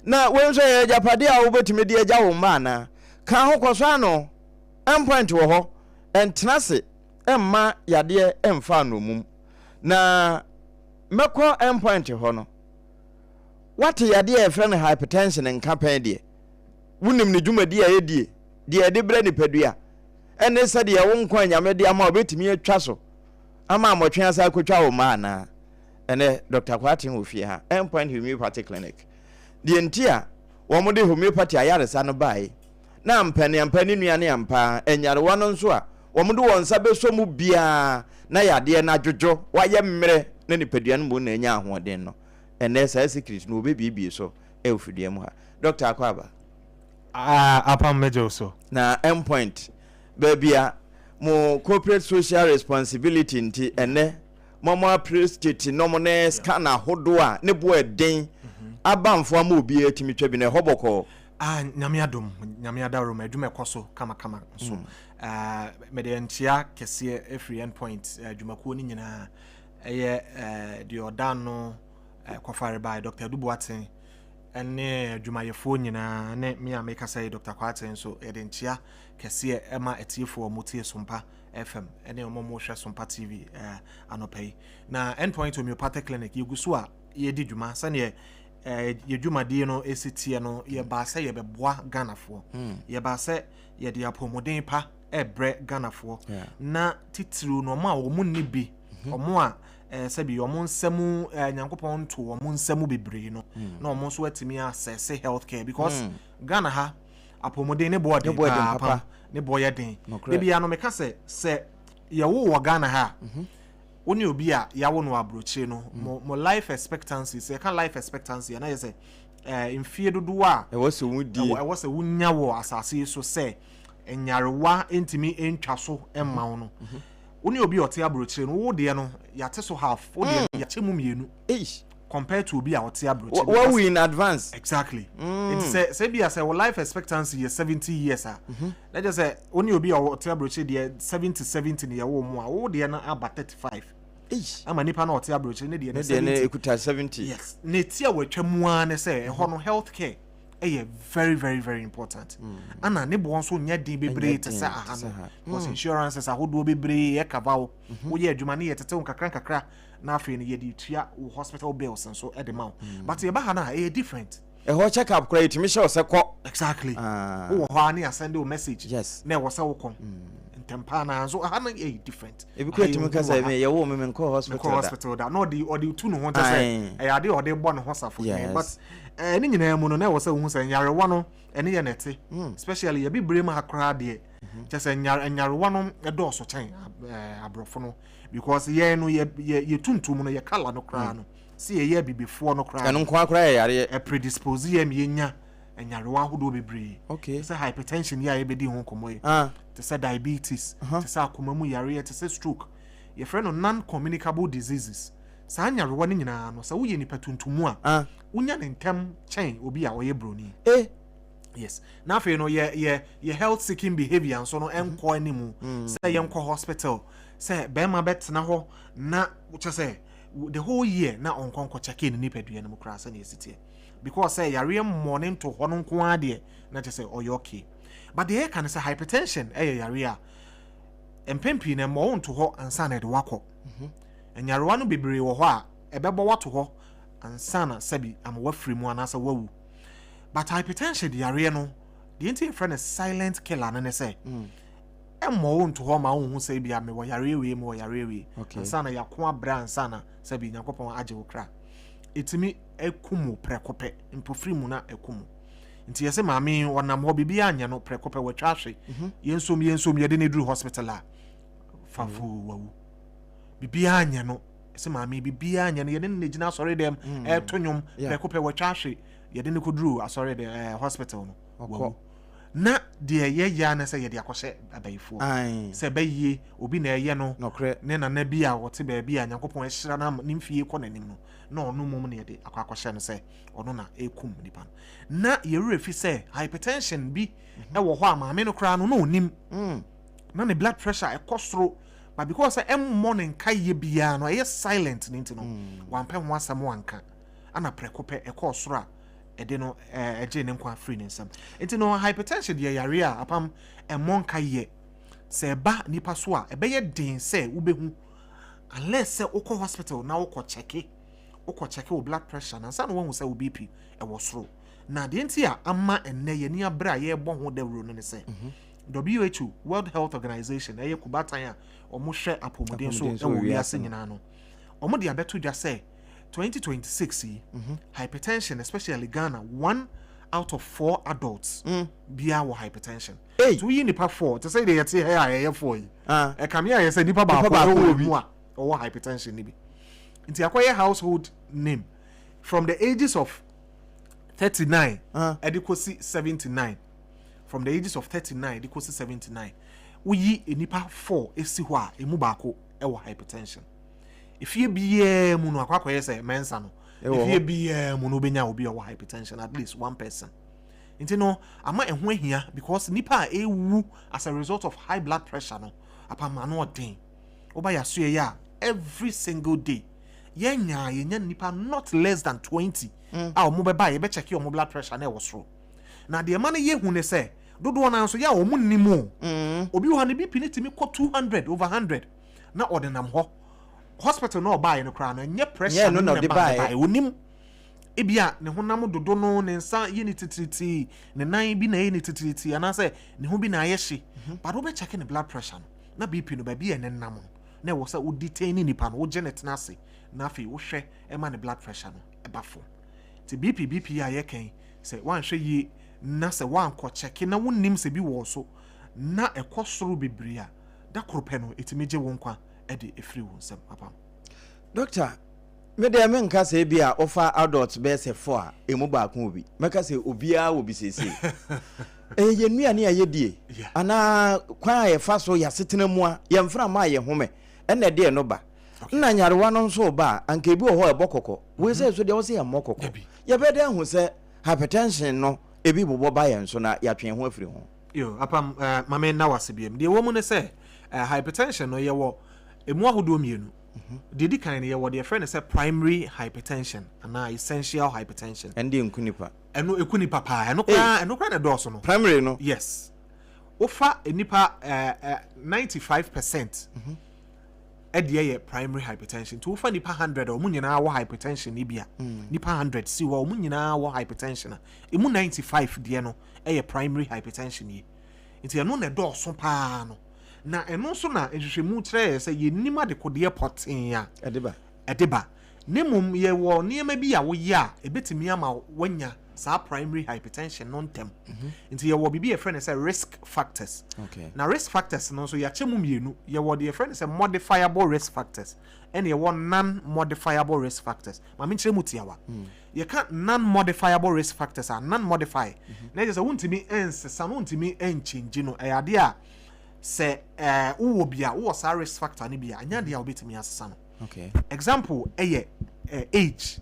S1: na wei nso yɛ agyapadeɛ a wobɛtumi de agya wo mma anaa ka ho kɔ so ano endpoint wɔ hɔ ɛntena ase mma yadeɛ mfa nnommum na mɛkɔ endpoint hɔ no wate yadeɛ a yɛfrɛ no hypertension nka pɛn deɛ wonim ne dwumadi a ɛdie deɛ ɛde brɛ nipadua ɛne sɛdeɛ wo nkwa a Nyame de ama wobɛtumi atwa so ama mmɔtwe asa akɔtwa wo mma anaa ɛnɛ Dr. Kwarteng wɔ fie ha Endpoint Homeopathy Clinic deɛ nti a wɔn de homeopathy ayaresa no bae na ampa ne ampa ne nua ne ampa nyarewa no nso a wɔn de wɔn nsa bɛsɔ mu biara na yadeɛ no adwodwo wayɛ mmerɛ na nipadua no mu na anya ahoɔden no ɛnɛ saa secret no wɔbɛbiebie so ɛwɔ fidua mu ha Dr. Akwaaba.
S4: Ah, apam megye wo so.
S1: Na endpoint baabi a mo corporate social responsibility nti ɛnɛ mo mo appreciate nom ne scan ahodoɔ a ne bo ɛden aba mfo ama obiara tumi twa bi no ɛhɔ bɔkɔɔ.
S4: Ah, Nyame adom, Nyame adaworoma, adwuma ɛkɔ so kamakama nso. Ah, mede nkyea kɛseɛ afiri Endpoint adwumakuo no nyinaa, ɛyɛ eh, deɛ ɔda ano eh, kɔfare bae, Dr. Adu Boateng, ne adwumayɛfoɔ nyinaa, ne me a mekasa yi, Dr. Kwarteng nso, yɛde nkyea kɛseɛ ma atiefoɔ a wɔtie Sompa FM ne wɔn a wɔhwɛ Sompa TV eh, anɔpa yi. Na Endpoint Homeopathic Clinic, yɛgu so a yɛdi dwuma sɛdeɛ eh, yɛ dwumadie no ɛsi teɛ no, yɛbaa sɛ yɛbɛboa Ghanafoɔ. Yɛbaa sɛ yɛde apɔmuden pa ɛbrɛ Ghanafoɔ. Na titiriw no, wɔn a wɔn nni bi, wɔn a eh, sɛbi wɔn nsa mu eh, Nyankopɔn nto wɔn nsa mu bebree no, na wɔn nso atumi asɛse health care because Ghana ha apɔmuden ne boɔ den paa pam ne boɔ yɛ den. Ebi ano meka sɛ sɛ yɛwo wɔ Ghana ha a, wo ne obi a yɛawo no aburokyire no, mo life expectancy, sɛ yɛka life expectancy a na yɛ sɛ eh, mfie dodoɔ a
S1: ɛwɔ sɛ wodie,
S4: ɛwɔ sɛ wonya wɔ asase yi so sɛ nyarewa ntumi ntwa so mma wo no. Wo ne obi a ɔte aburokyire no, wo deɛ no yɛate so half, wo deɛ no yɛakyɛ mu mmienu. Compared to obi a ɔte aburokyire.
S1: Wawu in advance.
S4: Exactly. Nti sɛ sɛ bi a sɛ wo life expectancy yɛ 70 years a, na kyerɛ sɛ wo ne obi a ɔte aburokyire deɛ 70 70 ne yɛwɔ mu a, wo deɛ no aba 35. Ama nipa no a ɔte aburokyire ne deɛ no 70.
S1: Ne deɛ no ekuta 70.
S4: Yes. Ne ti a watwa mu ara ne sɛ ɛhɔ no health care ɛyɛ very very very important ana ne boɔ nso nyɛ den bebree te sɛ aha no because insurances ahodoɔ bebree ɛkava wo woyɛ adwuma ne yɛ tete wo nkakra nkakra na afei no yɛde tua wo hospital bills nso ɛde ma wo but yɛba ha no a ɛyɛ different.
S1: Ɛhɔ check up koraa yɛtumi hyɛ wo sɛ kɔ.
S4: Exactly. Wowɔ hɔ a ne yɛasɛnde wo message. Yes. Na ɛwɔ sɛ wokɔ ntɛm paa na nso aha no ɛyɛ different.
S1: Ebi kura tumi ka sɛ me yɛwoo me menkɔɔ hospital da.
S4: Menkɔɔ hospital da na ɔde ɔde tu ne ho kyɛ sɛ ɛyɛ ade a ɔde bɔ ne ho safo. Yes. But ɛɛ ne nyinaa mu no na ɛwɔ sɛ wohu sɛ nyarewa no ɛne yɛ na ɛte. Especially yɛ bibire mu ha koraa deɛ kyɛ sɛ nyarewa no ɛdɔɔso kyɛn ɛɛ aborɔfo no because yɛn no yɛ yɛ yɛ tuntum no yɛ colour no koraa no sɛ yɛyɛ abibifoɔ no koraa
S1: ɛno nko ara koraa yɛ yareɛ.
S4: Ɛpredispose yɛ ma yɛnya nyarewa ahodoɔ bebree.
S1: Okay.
S4: Te sɛ hypertension yi a yɛbɛdi ho nkɔmmɔ yi.
S1: Ah.
S4: Te sɛ diabetes, te sɛ akoma mu yareɛ, te sɛ stroke. Yɛfrɛ no non-communicable diseases. Saa nyarewa no nyinaa no, sɛ woyɛ nipa tuntum a,
S1: ah.
S4: wonya ne ntɛm kyɛn obi a ɔyɛ broni.
S1: Eh.
S4: Yes. Na afei no, yɛ yɛ yɛ health seeking behavior nso no ɛnkɔ anim. Sɛ yɛnkɔ hospital, sɛ bɛrima bɛtena hɔ na kyɛ sɛ. The whole year na ɔnkɔ nkɔ check ne nipadua no mu koraa sɛnea ɛsi teɛ, because sɛ yareɛ mmɔ ne nto hɔ no nko ara deɛ, na kyerɛ sɛ ɔyɛ okay. But deɛ yɛka no sɛ hypertension ɛyɛ yareɛ a mpɛn pii na mmɔ wo nto hɔ ansa na ɛde wakɔ. Nyarewa no bebree wɔ hɔ a ɛbɛbɔ wato hɔ ansa na sɛbi ama wafiri mu anaasɛ wawu, but hypertension de yareɛ no deɛ nti yɛfrɛ no silent killer no ne sɛ ɛmmɔ wo nto hɔ ma wohu sɛ ebia mewɔ yareɛ wei, mewɔ yareɛ wei, ansa na yɛako abrɛ, ansa na sɛbi Nyankopɔn agye wo kra. Ɛtumi ɛkum wo prɛko pɛ, mpofiri mu na ɛkum wo. Nti yɛsɛ maame yi ɔnam hɔ, biribi anyɛ no, prɛko pɛ wɔatwa ahwe. Yɛnsom yɛnsom, yɛde no duru hospital a, fafo wawu. Biribiara anyɛ no, sɛ maame biribiara anyɛ no, yɛde no na gyina asɔre dɛm ɛreto nnwom, prɛko pɛ wɔatwa ahwe. Yɛde no kɔduru asɔre dɛm hospital no, wawu. Na deɛ yɛyɛ a ne sɛ yɛde akɔhyɛ abayifoɔ sɛ bɛyie obi na ɛyɛ no, ne nana bi a ɔte baabi a Nyankopɔn ahyira no ama ne mfie kɔ n'anim no, na ɔno mmom na yɛde akɔ akɔhyɛ no sɛ ɔno na ɛkum nipa no. Na yɛwerɛ fi sɛ hypertension bi ɛwɔ hɔ a maame no koraa no na ɔnim na ne blood pressure ɛkɔ soro, but because sɛ ɛmmɔ ne nka yɛ biara no, ɛyɛ silent ne nti no, wampɛ ho asɛm wanka, ana prɛko pɛ ɛkɔɔ soro a ɛde no ɛgye ne nkwa firi ne nsam. Nti no hypertension deɛ, yare a apam ɛmmɔ nka yɛ sɛ ɛba nipa so a, ɛbɛyɛ den sɛ wobɛhu unless sɛ wokɔ hospital na wokɔ check wo blood pressure na ansa na woahu sɛ wo BP ɛwɔ soro. Na deɛ nti a ama ɛnnɛ yɛni abere a yɛrebɔ ho dawuro no ne sɛ WHO, World Health Organization, ɛyɛ kubatan a wɔhwɛ apɔmuden so ɛwɔ wiase nyinaa no, wɔn de abɛto dwa sɛ 2026 yi, hypertension, especially Ghana, one out of four adults biara wɔ hypertension.
S1: Hey.
S4: So woyi nipa four te sɛ deɛ yɛte ha a yɛyɛ four yi, ɛkame ayɛ sɛ nipa
S1: baako
S4: baako ɛwɔ
S1: bi.
S4: Mu a ɔwɔ hypertension ni bi. Nti akɔyɛ household name from the ages of 39 ɛde kɔsi 79. From the ages of 39 ɛde kɔsi 79, woyi nipa four esi hɔ a, emu baako ɛwɔ hypertension. Efie biara mu no, akɔyɛ sɛ mɛnsa no,
S1: Ɛwɔ hɔ.
S4: efie biara mu no, wobɛnya obi a ɔwɔ hypertension, at least one person. Nti no ama ɛho ahia because nipa a ewu as a result of high blood pressure no, apama no ɔden. Woba yɛasoɛ yɛ a, every single day yɛnya yɛnya nipa not less than 20 a wɔn bɛba a yɛbɛkyɛke wɔn blood pressure na ɛwɔ soro. Na deɛ ɛma no yɛ hu ne sɛ dodoɔ naa nso yɛ a wɔn nim o. Obi wɔ ha, ne BP ne tumi kɔ 200 over 100 na ɔde nam hɔ hospital na ɔbaeɛ no koraa no, ɛnyɛ pressure
S1: Nyɛ
S4: no
S1: ɛno na
S4: na
S1: ɔde
S4: ɛbaa
S1: baeɛ.
S4: ne baeɛ. Onim ebi a ne honam dodo no, ne nsa yɛ ne titiritii, ne nan bi na ɛyɛ ne titiritii, anaasɛ ne ho bi na ayɛ hye, but wobɛkyɛke ne blood pressure no na BP no baabi a ɛne nam no, na ɛwɔ sɛ wodi detain ne nipa no, wogye ne tena ase na afei wohwɛ ɛma ne blood pressure no ɛba fam. Nti BP a yɛkɛn sɛ woanhwɛ yie na sɛ woankɔ kyɛke na wonnim sɛ bi wɔ so na ɛkɔ soro bebree a, da koro pɛ no ɛtumi gye wo nkwa ɛde ɛfiri wo nsam, apam.
S1: Doctor, me deɛ menka sɛ ebi a wofa adult bɛyɛ sɛ four a, emu baako wɔ bi. Mɛka sɛ obiara wɔ bi seesei. Ɛyɛ yɛn nnuane a yɛdie anaa kwan a yɛfa so yɛasetena mu a yɛmfra ma a yɛhome ɛna ɛde ɛno ba. Nna nyarewa no nso ba a, anka ebi wɔ hɔ a ɛbɔ kɔkɔ. Wei sɛ so deɛ wɔ sɛ yɛmmɔ kɔkɔ.
S4: Dabi.
S1: Yɛbɛda ahu sɛ hypertension no ebi bobɔ ba yɛn so na yɛatwe yɛn ho afiri ho.
S4: Yo, apam, maame nna wase biam. Deɛ ɛwɔ mu ne sɛ hypertension no, yɛwɔ emu ahodoɔ mmienu. Deɛ di kan no, yɛwɔ deɛ yɛfrɛ no sɛ primary hypertension anaa essential hypertension.
S1: Ɛno deɛ nku nipa.
S4: Ɛno ɛku nipa paa. Ɛno koraa na ɛdɔɔso no.
S1: Primary no.
S4: Yes, wofa nipa 95% ɛdeɛ yɛ primary hypertension. Nti wofa nipa 100 a wɔn nyinaa wɔ hypertension ni bi a, nipa 100 si hɔ a wɔn nyinaa wɔ hypertension a, emu 95 deɛ no ɛyɛ primary hypertension yi. Nti ɛno na ɛdɔɔso paa no, na ɛno nso na nhwehwɛmu kyerɛ yɛ sɛ yɛnim adekodeɛ pɔtee a
S1: ɛde ba.
S4: Ɛde ba. Ne mmom yɛwɔ nneɛma bi a woyɛ a ɛbɛtumi ama wanya saa primary hypertension no ntɛm. Nti yɛwɔ biribi a yɛfrɛ no sɛ risk factors. Na risk factors no nso, yɛakyɛ mu mmienu. Yɛwɔ deɛ yɛfrɛ no sɛ modifiable risk factors, ɛna yɛwɔ non modifiable risk factors. Maame nkyerɛ mu tiawa. Yɛka non modifiable risk factors a, non modify na ɛkyerɛ sɛ wontumi nsesa no, wontumi nkyɛngye no. Ɛyɛ adeɛ a sɛ wowɔ bi a, wowɔ saa risk factor no bi a, ɛnyɛ adeɛ a wobɛtumi asesa no. Example ɛyɛ age,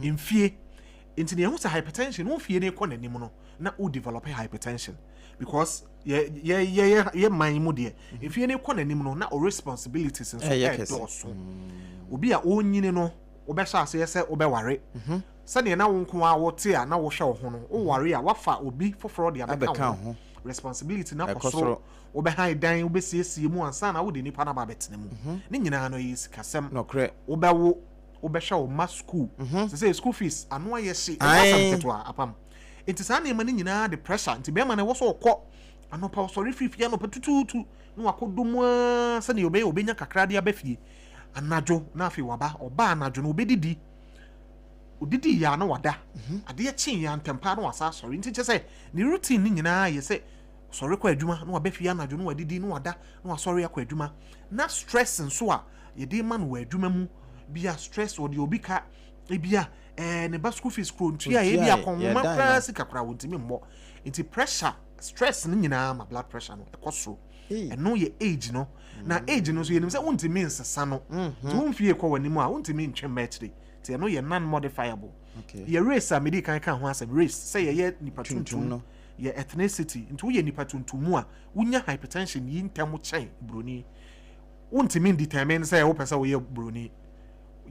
S4: mfie. Nti na yɛhu sɛ hypertension wo mfie no kɔ n'anim no na wo develop hypertension. Because yɛ yɛ yɛ yɛ man mu deɛ, mfie no kɔ n'anim no na o responsibilities nso ɛdɔɔso. Obi a ɔnyini no, wobɛhyɛ aseɛ sɛ wobɛware. Sɛdeɛ na wo nko ara wote a na wohwɛ wo ho no, woware a wafa obi foforɔ de abɛka wo ho. Responsibility no akɔ soro. Wobɛhan dan, wobɛsiesie mu ansa na wode nipa no aba abɛtena mu. Ne nyinaa no ɛyɛ sikasɛm. Wobɛwo, wobɛhwɛ wo mma school. Sɛ sɛ school fees ano ayɛ hye, ɛnyɛ asɛm ketewa apam. Nti saa nneɛma no nyinaa de pressure. Nti bɛrima no ɛwɔ sɛ ɔkɔ anɔpa, ɔsɔre firi fie anɔpa tutuutu na wakɔdɔ mu ara sɛdeɛ ɔbɛyɛ ɔbɛnya kakra de aba fie. Anadwo na afei waba, ɔba anadwo no ɔbɛdidi. Ɔdidi yɛ a na wada. Adeɛ kye yɛ a ntɛm paa na wasa asɔre. Nti kyerɛ sɛ ne routine no nyinaa yɛ sɛ ɔsɔre kɔ adwuma na waba fie anadwo na wadidi na wada na wasɔre akɔ adwuma. Na stress nso a yɛde ma no wɔ adwuma mu, bi a stress ɔde obi ka, ebi a ɛɛ ne ba school fees kuro ntua, ebi a kɔnhoma koraa sika koraa wɔntumi mmɔ. Nti pressure, stress no nyinaa ma blood pressure no ɛkɔ soro. Ɛno yɛ age no. Na age no nso yɛnim sɛ wontumi nsesa no. Nti wo mfie kɔ w'anim a wontumi ntwe mma akyire. Nti ɛno yɛ non-modifiable. Yɛ race a medi kan ka ho asɛm, race sɛ yɛyɛ nipa tuntum, yɛ ethnicity. Nti woyɛ nipa tuntum a wonya hypertension yi ntɛm kyɛn buroni. Wontumi ndetermine sɛ wopɛ sɛ woyɛ buroni.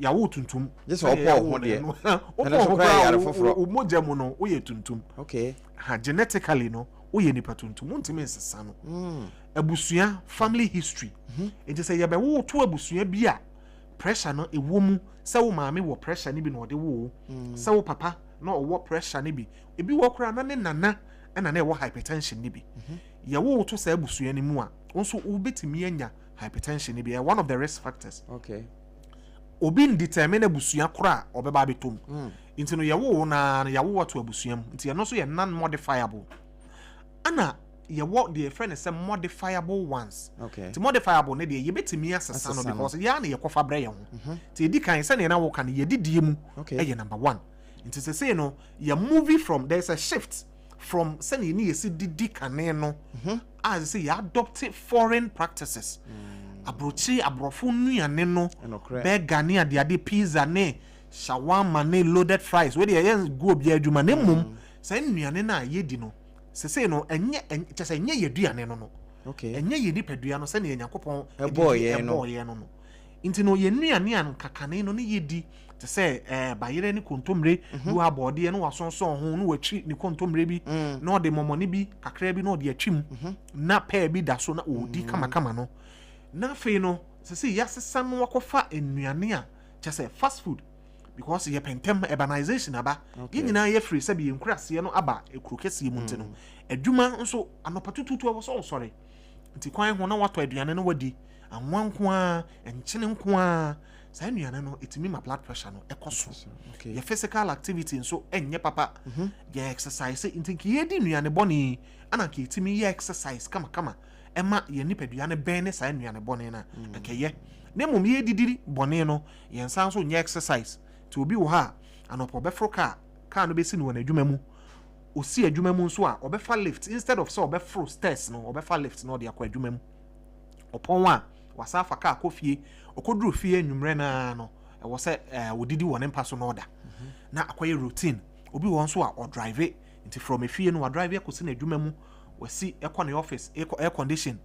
S4: Yɛawo tuntum.
S1: Gye sɛ wopɔ wo ho deɛ.
S4: Wopɔ wo ho koraa, wo mogya mu no woyɛ tuntum. Ha, genetically no woyɛ nipa tuntum, wontumi nsesa no. Abusua, family history. Nti sɛ yɛbɛwo to abusua bi a pressure no ɛwɔ mu, sɛ wo maame wɔ pressure no bi na ɔde wo, sɛ wo papa na ɔwɔ pressure no bi, ebi wɔ koraa na ne nana ɛna na ɛwɔ hypertension no bi. Yɛwo to saa abusua no mu a, wo nso wobɛtumi anya hypertension no bi. Ɛyɛ one of the risk factors. Obi ndetermine abusua koraa a ɔbɛba abɛtɔ mu. Nti no yɛwo wo naa no yɛawo ato abusua mu. Nti ɛno nso yɛ non-modifiable. Ana yɛwɔ deɛ yɛfrɛ no sɛ modifiable ones. Nti modifiable no deɛ yɛbɛtumi asesa no because yɛa na yɛkɔfa brɛ yɛn ho. Nti ɛdi kan sɛdeɛ na woka no, yɛdidie mu ɛyɛ number one. Nti sesei no yɛ movie from, there is a shift from sɛdeɛ ne yɛsi didi kane no a sɛ yɛ adopt foreign practices. Aburokyire aborɔfo nnuane no, burger ne adeade, pizza ne shawarma ne loaded fries, wei deɛ yɛn gu obiara adwuma na mmom saa nnuane no a yɛdi no sesei no ɛnyɛ kyɛ sɛ ɛnyɛ yɛ aduane no, ɛnyɛ yɛ nipadua no sɛnea Nyankopɔn
S1: ɛbɔɔ yɛn
S4: no. Ɛbɔɔ yɛn no. Nti no yɛn nnuane a nkakane no ne yɛdi te sɛ bayerɛ ne kontommire, bi wɔ abɔɔdeɛ na wasonsɔn ho na watwi ne kontommire bi na ɔde mɔmɔne bi kakra bi na ɔde atwi mu na pɛɛ bi da so na ɔredi kamakama no. Na afei no sesei yɛasesa no akɔfa nnuane a kyɛ sɛ fast food, because yɛpɛ ntɛm, urbanization aba. Yɛn nyinaa yɛfiri sɛbi yɛn nkuraseɛ no aba kuro kɛseɛ mu, nti no adwuma nso anɔpa tututu ɛwɔ sɛ ɔsɔre, nti kwan ho na watɔ aduane no wadi, anwa nko ara, nkyene nko ara. Saa nnuane no ɛtumi ma blood pressure no ɛkɔ soro. Yɛ physical activity nso ɛnyɛ papa, yɛ exercise. Nti nka yɛdi nnuane bɔne yi ana nka yɛtumi yɛ exercise kamakama ɛma yɛn nipadua no bɛn ne saa nnuane bɔne no a nka yɛ. Na mmom yɛdidi bɔne no, yɛn nsa nso nyɛ exercise. Nti obi wɔ hɔ a anɔpa ɔbɛforo kaa, kaa no bɛsi no wɔ n'adwuma mu. Osi adwuma mu nso a ɔbɛfa lift instead of sɛ ɔbɛforo stairs no, ɔbɛfa lift na ɔde akɔ adwuma mu. Ɔpɔn a wasa afa kaa kɔ fie. Ɔkɔduru fie anwummerɛ naa no ɛwɔ sɛ ɔdidi wɔ ne mpa so na ɔda, na akɔyɛ routine. Obi wɔ hɔ nso a ɔdrive, nti from efie no wadrive akɔsi n'adwuma mu, wasi ɛkɔ ne office, air condition.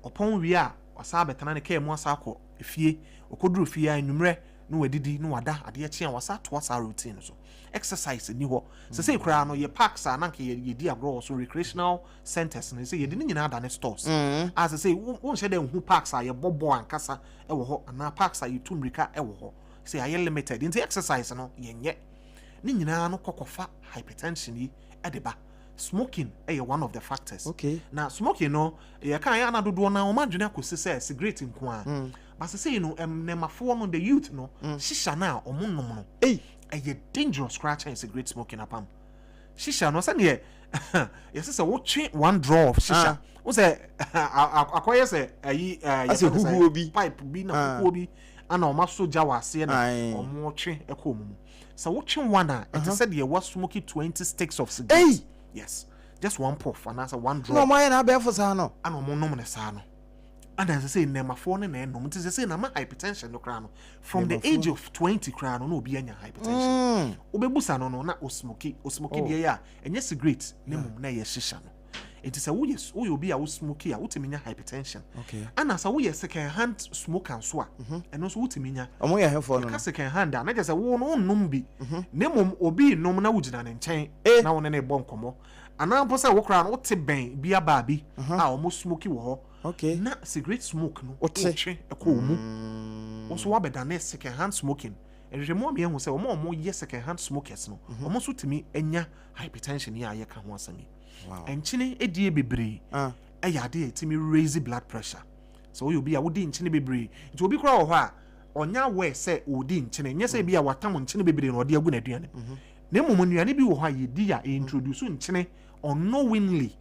S4: Ɔpɔn wie a wasan abɛtena ne kaa mu asa akɔ fie. Ɔkɔduru fie a anwummerɛ na wadidi na wada. Adeɛ kye a wasa atoa saa routine no so. Exercise ni hɔ. Sesei koraa no yɛ parks a na nka yɛdi agorɔ wɔ so, recreational centers no, sɛ yɛde ne nyinaa da ne stores a sesei wonhyɛ dɛ nhu parks a yɛbɔ bɔɔl ankasa wɔ hɔ anaa parks a yɛtu mmirika wɔ hɔ. Sɛ ayɛ limited, nti exercise no yɛnyɛ. Ne nyinaa no kɔkɔfa hypertension yi de ba. Smoking yɛ one of the factors. Na smoking no yɛka yɛ ana dodoɔ na wɔn adwene akɔsi sɛ cigarette nko ara, but sesei no nnɛmafoɔ no, the youth no, shisha no a wɔn nom no ɛyɛ dangerous koraa kyɛn cigarette smoking apam. Shisha no sɛdeɛ yɛsɛ sɛ wotwe one draw of shisha, wo sɛ akɔyɛ sɛ ayi
S1: asɛ huhuo bi,
S4: pipe bi na huhuo bi ana wɔn aso gya wɔ aseɛ na wɔn twe kɔ wɔn mu. Sɛ wotwe one a, ɛte sɛ deɛ wa smoke 20 sticks of cigarette. Yes, just one puff anaasɛ one draw.
S1: Na wɔn ayɛ na abɛɛfo saa no.
S4: Ana wɔn nom ne saa no, ana ɛsɛ sɛ nnɛmafoɔ no na ɛnom. Nti sɛ sɛ na ma hypertension no koraa no, from the age of 20 koraa no na obi anya hypertension. Wobɛbusa no na osmoke, osmoke deɛ yɛ a ɛnyɛ cigarette ne mmom na ɛyɛ shisha no. Nti sɛ woyɛ woyɛ obi a wo smoke a, wotumi nya hypertension. Ɛna sɛ woyɛ second hand smoker nso a, ɛno nso wotumi nya.
S1: Ɔmo yɛ hefoɔ no
S4: no? Yɛka second hand a, na kyerɛ sɛ wo no wonnom bi. Na mmom obi renom na wogyina ne nkyɛn
S1: Eh!
S4: na wo ne no rebɔ nkɔmmɔ. Anaa mpo sɛ wo koraa no wote bɛn beer bar bi a wɔn smoke wɔ hɔ. Na cigarette smoke no
S1: Wote.
S4: wotwe kɔ wo mu. Wo nso woabɛdane second hand smoking. Nhwehwɛmu ama yɛahu sɛ wɔn a wɔyɛ second hand smokers no, wɔn nso tumi nya hypertension yi a yɛka ho asɛm yi. Nkyene die bebree
S1: ah.
S4: ɛyɛ ade a ɛtumi raise blood pressure. Sɛ woyɛ obi a wodi nkyene bebree, nti obi koraa wɔ hɔ a ɔnyɛ aware sɛ ɔredi nkyene, nyɛ sɛ bi a watam nkyene bebree na ɔde agu n'aduane mu. Mhm. Na mmom nnuane bi wɔ hɔ a yɛdi a introduce nkyene unknowingly,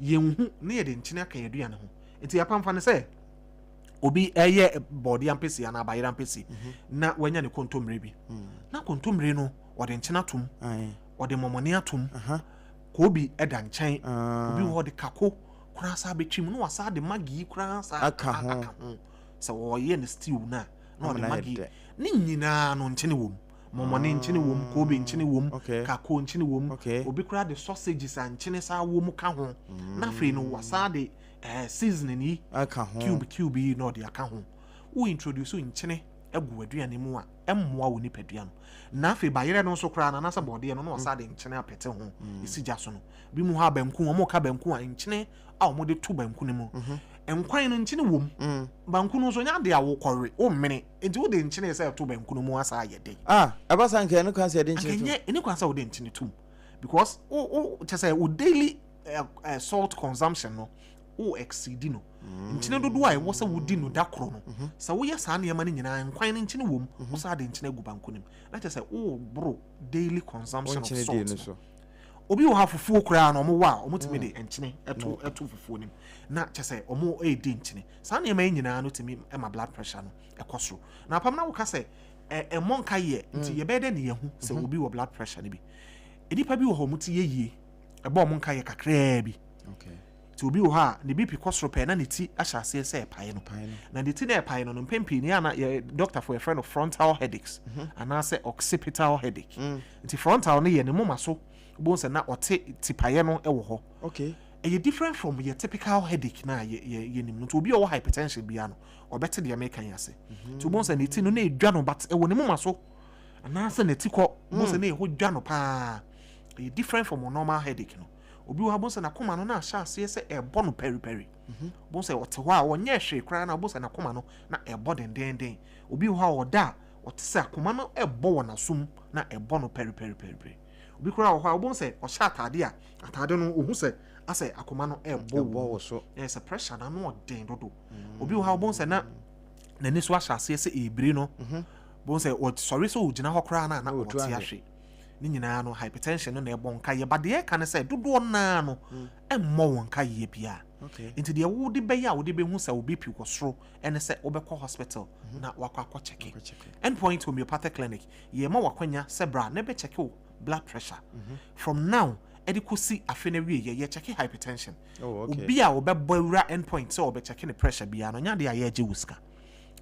S4: yɛnhu na yɛde nkyene aka yɛn aduane ho. Nti yɛapamfa no sɛ obi ɛyɛ bɔɔde ampesi anaa bayerɛ ampesi mhm. na wanya ne kontommire bi. Mm. Na kontommire no ɔde nkyene atom, ɔde mɔmɔne atom, Kobi da nkyɛn. Obi wɔ hɔ ɔde kako koraa saa bɛtwi mu na wasan de maggi koraa saa
S1: aka ho.
S4: Aka ho. Sɛ wɔyɛ no stew no a na ɔde
S1: Ama no ayɛ
S4: maggi.
S1: dɛ.
S4: Ne nyinaa no nkyene wɔ mu. Mɔmɔne nkyene wɔ mu, kobe nkyene wɔ mu,
S1: Okay.
S4: kako nkyene wɔ mu.
S1: Okay.
S4: Obi koraa de sausages a nkyene saa wɔ mu ka ho. Na afei no wasan de eh, seasoning yi
S1: Aka ho.
S4: cube cube yi na ɔde aka ho. Wo introduce nkyene agu w'aduane mu a, ɛmmoa wo nipadua no. Na afei bayerɛ no nso koraa no anaasɛ bɔɔdeɛ no na wɔsa de nkyene apete ho ɛsi gya so no. Bi mu hɔ a banku, wɔn ka banku a nkyene a wɔde to banku no mu. Nkwan no nkyene wom. Banku no nso nyɛ adeɛ a wokɔwe, wommene. Nti wode nkyene sɛ ɛto banku no mu asa ayɛ den.
S1: Ah, ɛba saa nka ɛno kwan sɛ yɛde nkyene
S4: Anka
S1: tom.
S4: ɛnyɛ, ɛni kwan sɛ wode nkyene tom. Because wo, wo, kyɛ sɛ wo daily uh, salt consumption no, wo exceed no. Nkyene dodoɔ a ɛwɔ sɛ wodi no da koro no, mhm. sɛ woyɛ saa nneɛma no nyinaa, nkwan no nkyene wom, mhm. wo saa de nkyene agu banku no mu. Na kyerɛ sɛ woboro daily consumption of salt no. Obi wɔ ha fufuo koraa na wɔn wɔ a wɔtumi de mm. nkyene ɛto ɛto fufuo no mu na kyerɛ sɛ wɔn redi nkyene. Saa nneɛma yi nyinaa no tumi ma blood pressure no ɛkɔ soro. Na apam na woka sɛ ɛmmɔ nka yɛ nti mm. yɛbɛyɛ dɛ ne yɛn ho sɛ mhm. obi wɔ blood pressure no bi. Nnipa bi wɔ hɔ wɔn ti yɛ yie ɛbɔ wɔn nka yɛ kakraa bi.
S1: Okay.
S4: Nti obi wɔ hɔ a ne BP kɔ soro pɛɛ na ne ti ahyɛ aseɛ sɛ ɛpae no. Na ne ti na ɛpae no no mpɛn pii no yɛ ana yɛ dɔktafo yɛfrɛ no frontal headaches mhm. anaasɛ occipital headache. Mm. Nti frontal no yɛ ne moma so wobɛhu sɛ na ɔte tipaeɛ no wɔ hɔ.
S1: Okay.
S4: Ɛyɛ different from yɛ typical headache na yɛ yɛ yɛnim no. Nti obi a ɔwɔ hypertension biara no ɔbɛte deɛ meka yi ase. Nti wobɛhu sɛ ne ti no na ɛdwa no but ɛwɔ ne moma so anaasɛ n'ati kɔ wobɛhu sɛ mm. na ɛhɔ dwa no paa. Ɛyɛ different from normal headache no. Obi wɔ hɔ a, wobɛhu sɛ n'akoma no na ahyɛ aseɛ sɛ ɛrebɔ no pɛripɛri. Wobɛhu sɛ ɔte hɔ a ɔnyɛɛ hwee koraa na wobɛhu sɛ n'akoma no na ɛrebɔ dendeenden. Obi wɔ hɔ a ɔda a, ɔte sɛ akoma no rebɔ wɔ n'asom na ɛrebɔ no pɛripɛripɛripɛri. Obi koraa wɔ hɔ a, wobɛhu sɛ ɔhyɛ ataade a, ataade no ɔhu sɛ asɛ akoma no rebɔ wɔ mu.
S1: So.
S4: Ɛyɛ sɛ pressure no ano ɔden dodo. Obi wɔ hɔ a wobɛhu sɛ na n'ani so ahyɛ aseɛ sɛ ɛrebiri no. Wobɛhu sɛ ɔsɔre sɛ ɔgyina hɔ koraa na na ɔte ahwe. Ne nyinaa no hypertension no na ɛbɔ nkaeɛ but deɛ ɛka ne sɛ dodoɔ no ara no ɛmmɔ wɔn nkaeɛ biara. Nti deɛ wode bɛyɛ a wode bɛhu sɛ wo BP wɔ soro ɛne sɛ wobɛkɔ hospital mhm. na wakɔ akɔ kyɛke. Endpoint Homeopathic Clinic yɛma wakwanya sɛ bra na ɛbɛkyɛke wo blood pressure mhm. from now ɛde kɔsi afe no awie yɛ yɛkyɛke hypertension.
S1: Oh,
S4: Obi a wɔbɛbɔ awura endpoint sɛ wɔbɛkyɛke ne pressure biara no nyɛ adeɛ a yɛgye wo sika.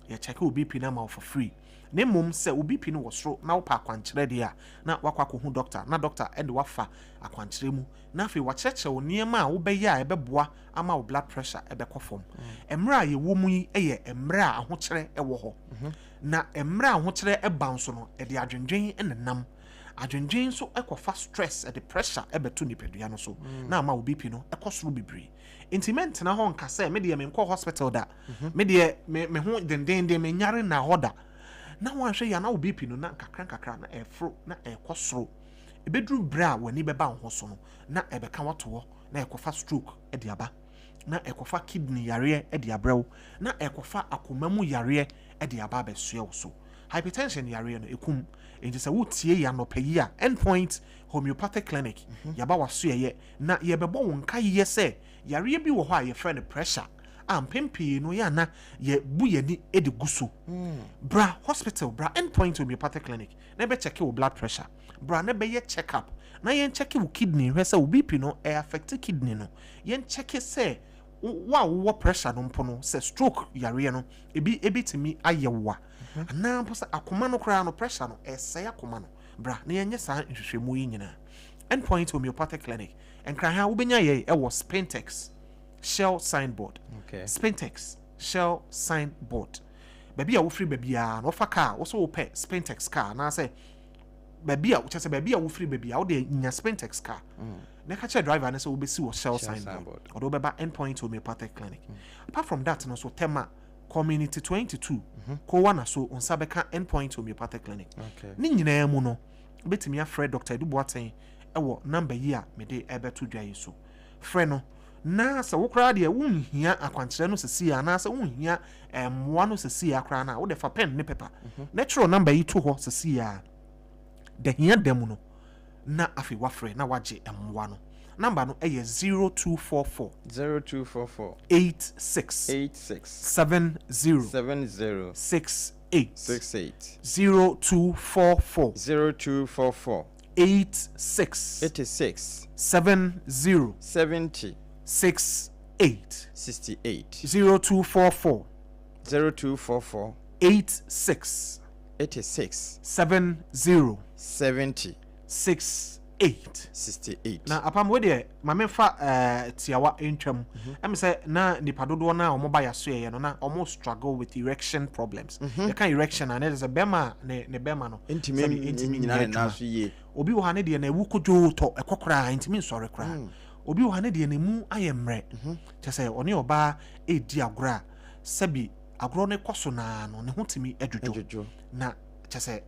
S4: Yɛkyɛke wo BP no ama wo for free. Na mmom sɛ wo BP no wɔ soro na wopɛ akwankyerɛ deɛ a, na woakɔ akɔhu dɔkta na dɔkta de wo afa akwankyerɛ mu na afei wakyerɛkyerɛ wo nneɛma a wobɛyɛ a ɛbɛboa ama wo blood pressure bɛkɔ fam. Mmerɛ a yɛwɔ mu yi yɛ mmerɛ a ahokyerɛ wɔ hɔ. Na mmerɛ a ahokyerɛ ba nso no, ɛde adwendwen na ɛnam. Adwendwen nso kɔfa stress, ɛde pressure bɛto nipadua no so na ama wo BP no kɔ soro bebree. Nti mɛntena hɔ nka sɛ me deɛ menkɔɔ hospital da. Me deɛ me me ho dendenden menyare nna hɔ da. Na woanhwɛ yie a na wo BP no na nkakra nkakra na ɛreforo na ɛrekɔ soro. Ɛbɛduru berɛ a w'ani bɛba wo ho so no na ɛbɛka woato hɔ na ɛkɔfa stroke de aba, na ɛkɔfa kidney yareɛ de abrɛ wo, na ɛkɔfa akoma mu yareɛ de aba abɛsoɛ wo so. Hypertension yareɛ no ɛkum. Enti sɛ wotie yɛn anɔpa yi a, Endpoint Homeopathic Clinic yɛaba w'asoɛeɛ na yɛrebɛbɔ wo nkaeɛ sɛ Yareɛ bi wɔ hɔ a yɛfrɛ no pressure a mpɛn pii no yɛ a na yɛbu yɛn ani de gu so. Bra hospital, bra End Point Homeopathic Clinic na yɛbɛkyɛke wo blood pressure. Bra na bɛyɛ check up na yɛnkyɛke wo kidney nhwɛ sɛ wo BP no ɛ affect kidney no. Yɛnkyɛke sɛ wo a wowɔ pressure no mpo no sɛ stroke yareɛ no ebi ebɛtumi ayɛ wo a anaa mpo sɛ akoma no koraa no pressure no ɛsɛe akoma no. Bra na yɛnyɛ saa nhwehwɛmu yi nyinaa. Endpoint Homeopathic Clinic, Nkran ha wobɛnya yɛn wɔ Spintex Shell signboard.
S1: Okay.
S4: Spintex Shell signboard. Baabi a wofiri baabiara no, wofa kaa, wo so wopɛ Spintex kaa anaasɛ baabi a kyerɛ sɛ baabi a wofiri baabi a wode nya Spintex kaa. Na ɛka kyerɛ driver no sɛ wobɛsi wɔ Shell signboard. Ɔde wobɛba Endpoint Homeopathic Clinic. Apart from that no so Tema Community 22 mm -hmm. Kowa na so nsa bɛka Endpoint Homeopathic Clinic.
S1: Okay.
S4: Ne nyinaa mu no, wobɛtumi afrɛ Dr. Edu Boateng wɔ namba yi a mede rebɛto dwa yi so. Frɛ no na sɛ wo koraa deɛ wonhia akwankyerɛ no sesie anaasɛ wonhia mmoa no sesie koraa no a, wode fa pɛn ne pepa na twerɛ namba yi to hɔ sesie a da hia da mu no na afei wafrɛ na wagye mmoa no. Namba no yɛ 0244.
S1: 0244.
S4: 86.
S1: 86.
S4: 70.
S1: 70.
S4: 68.
S1: 68.
S4: 0244.
S1: 0244.
S4: 86.
S1: 86.
S4: 70.
S1: 70.
S4: 68.
S1: 68.
S4: 0244.
S1: 0244.
S4: 86.
S1: 86.
S4: 70.
S1: 70.
S4: 68.
S1: 68.
S4: Na apam wo deɛ ma memfa eh, tiawa ntwam. Ɛm sɛ na nipa dodoɔ no a wɔn ba yɛasoɛeɛ no na wɔn struggle with erection problems. Yɛka erection a na ɛkyerɛ sɛ bɛrima a ne ne bɛrima no
S1: Ntumi
S4: sɛbi ntumi
S1: nnyina
S4: nyɛ
S1: ne nan
S4: adwuma.
S1: so yie.
S4: Obi wɔ ha ne deɛ na ewu kodwoo tɔ ɛkɔ koraa ntumi nsɔre koraa. Obi wɔ ha ne deɛ na emu ayɛ mmerɛ. Kyerɛ sɛ ɔne ɔbaa redi agorɔ a sɛbi agorɔ no kɔ so naa no ne ho tumi dwodwo.
S1: Dwodwo.
S4: Na kyerɛ sɛ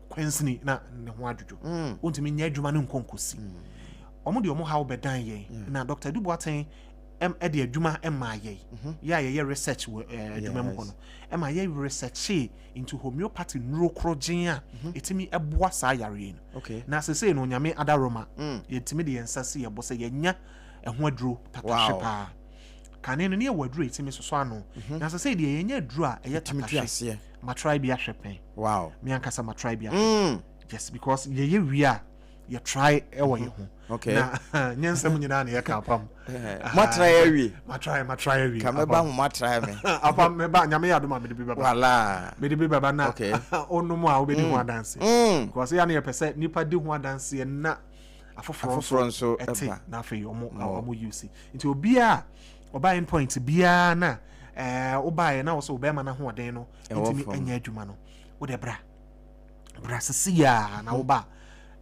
S4: kwansini na ne ho adwodwo. Ontumi nyɛ adwuma no nkɔ nkɔsi. Wɔn de wɔn haw bɛdan yɛn. Na Dr. Adu Boateng ɛm de adwuma maa yɛn. Yɛ a yɛyɛ research wɔ adwuma mu hɔ no. Ɛma yɛ researchee into homeopathy nnuro korɔgyen a ɛtumi ɛboa saa yareɛ yi no.
S1: Okay.
S4: Na sesei no Onyame adaworoma, yɛtumi de yɛn nsa si yɛn bo sɛ yɛanya ɛho aduro tatahwe
S1: Wow.
S4: paa. Kane no ne yɛwɔ aduro a ɛtumi sosɔ ano. Na sesei deɛ yɛnya aduro a ɛyɛ
S1: Ɛtumi tu
S4: tatahwe.
S1: aseɛ.
S4: Matry bi ahwɛ pɛn.
S1: Wow.
S4: Me ankasa matry bi ahwɛ. Yes, because yɛyɛ wie a yɛ try ɛwɔ yɛn ho.
S1: Okay.
S4: Na nyɛ nsɛm nyinaa na yɛka apam.
S1: Moatry awie.
S4: Matry matry awie.
S1: Ka mɛba ho moatry me.
S4: Apam mɛba Nyame yɛ adom a mede bi bɛba.
S1: Wala.
S4: Mede bi bɛba na
S1: Okay.
S4: onom a wobɛdi ho adanse. Because yɛ na yɛpɛ sɛ nipa di ho adanseɛ na afoforɔ
S1: Afoforɔ nso
S4: ɛte
S1: ɛba.
S4: na afei ɔmo ɔmo use. Nti obiara ɔba end point biara na ɛɛ wobaeɛ na wɔsɛ ɔbɛrima no ahoɔden no
S1: Ɛwɔ
S4: ntumi
S1: fam.
S4: nyɛ adwuma no wode bra bra sisi a na woba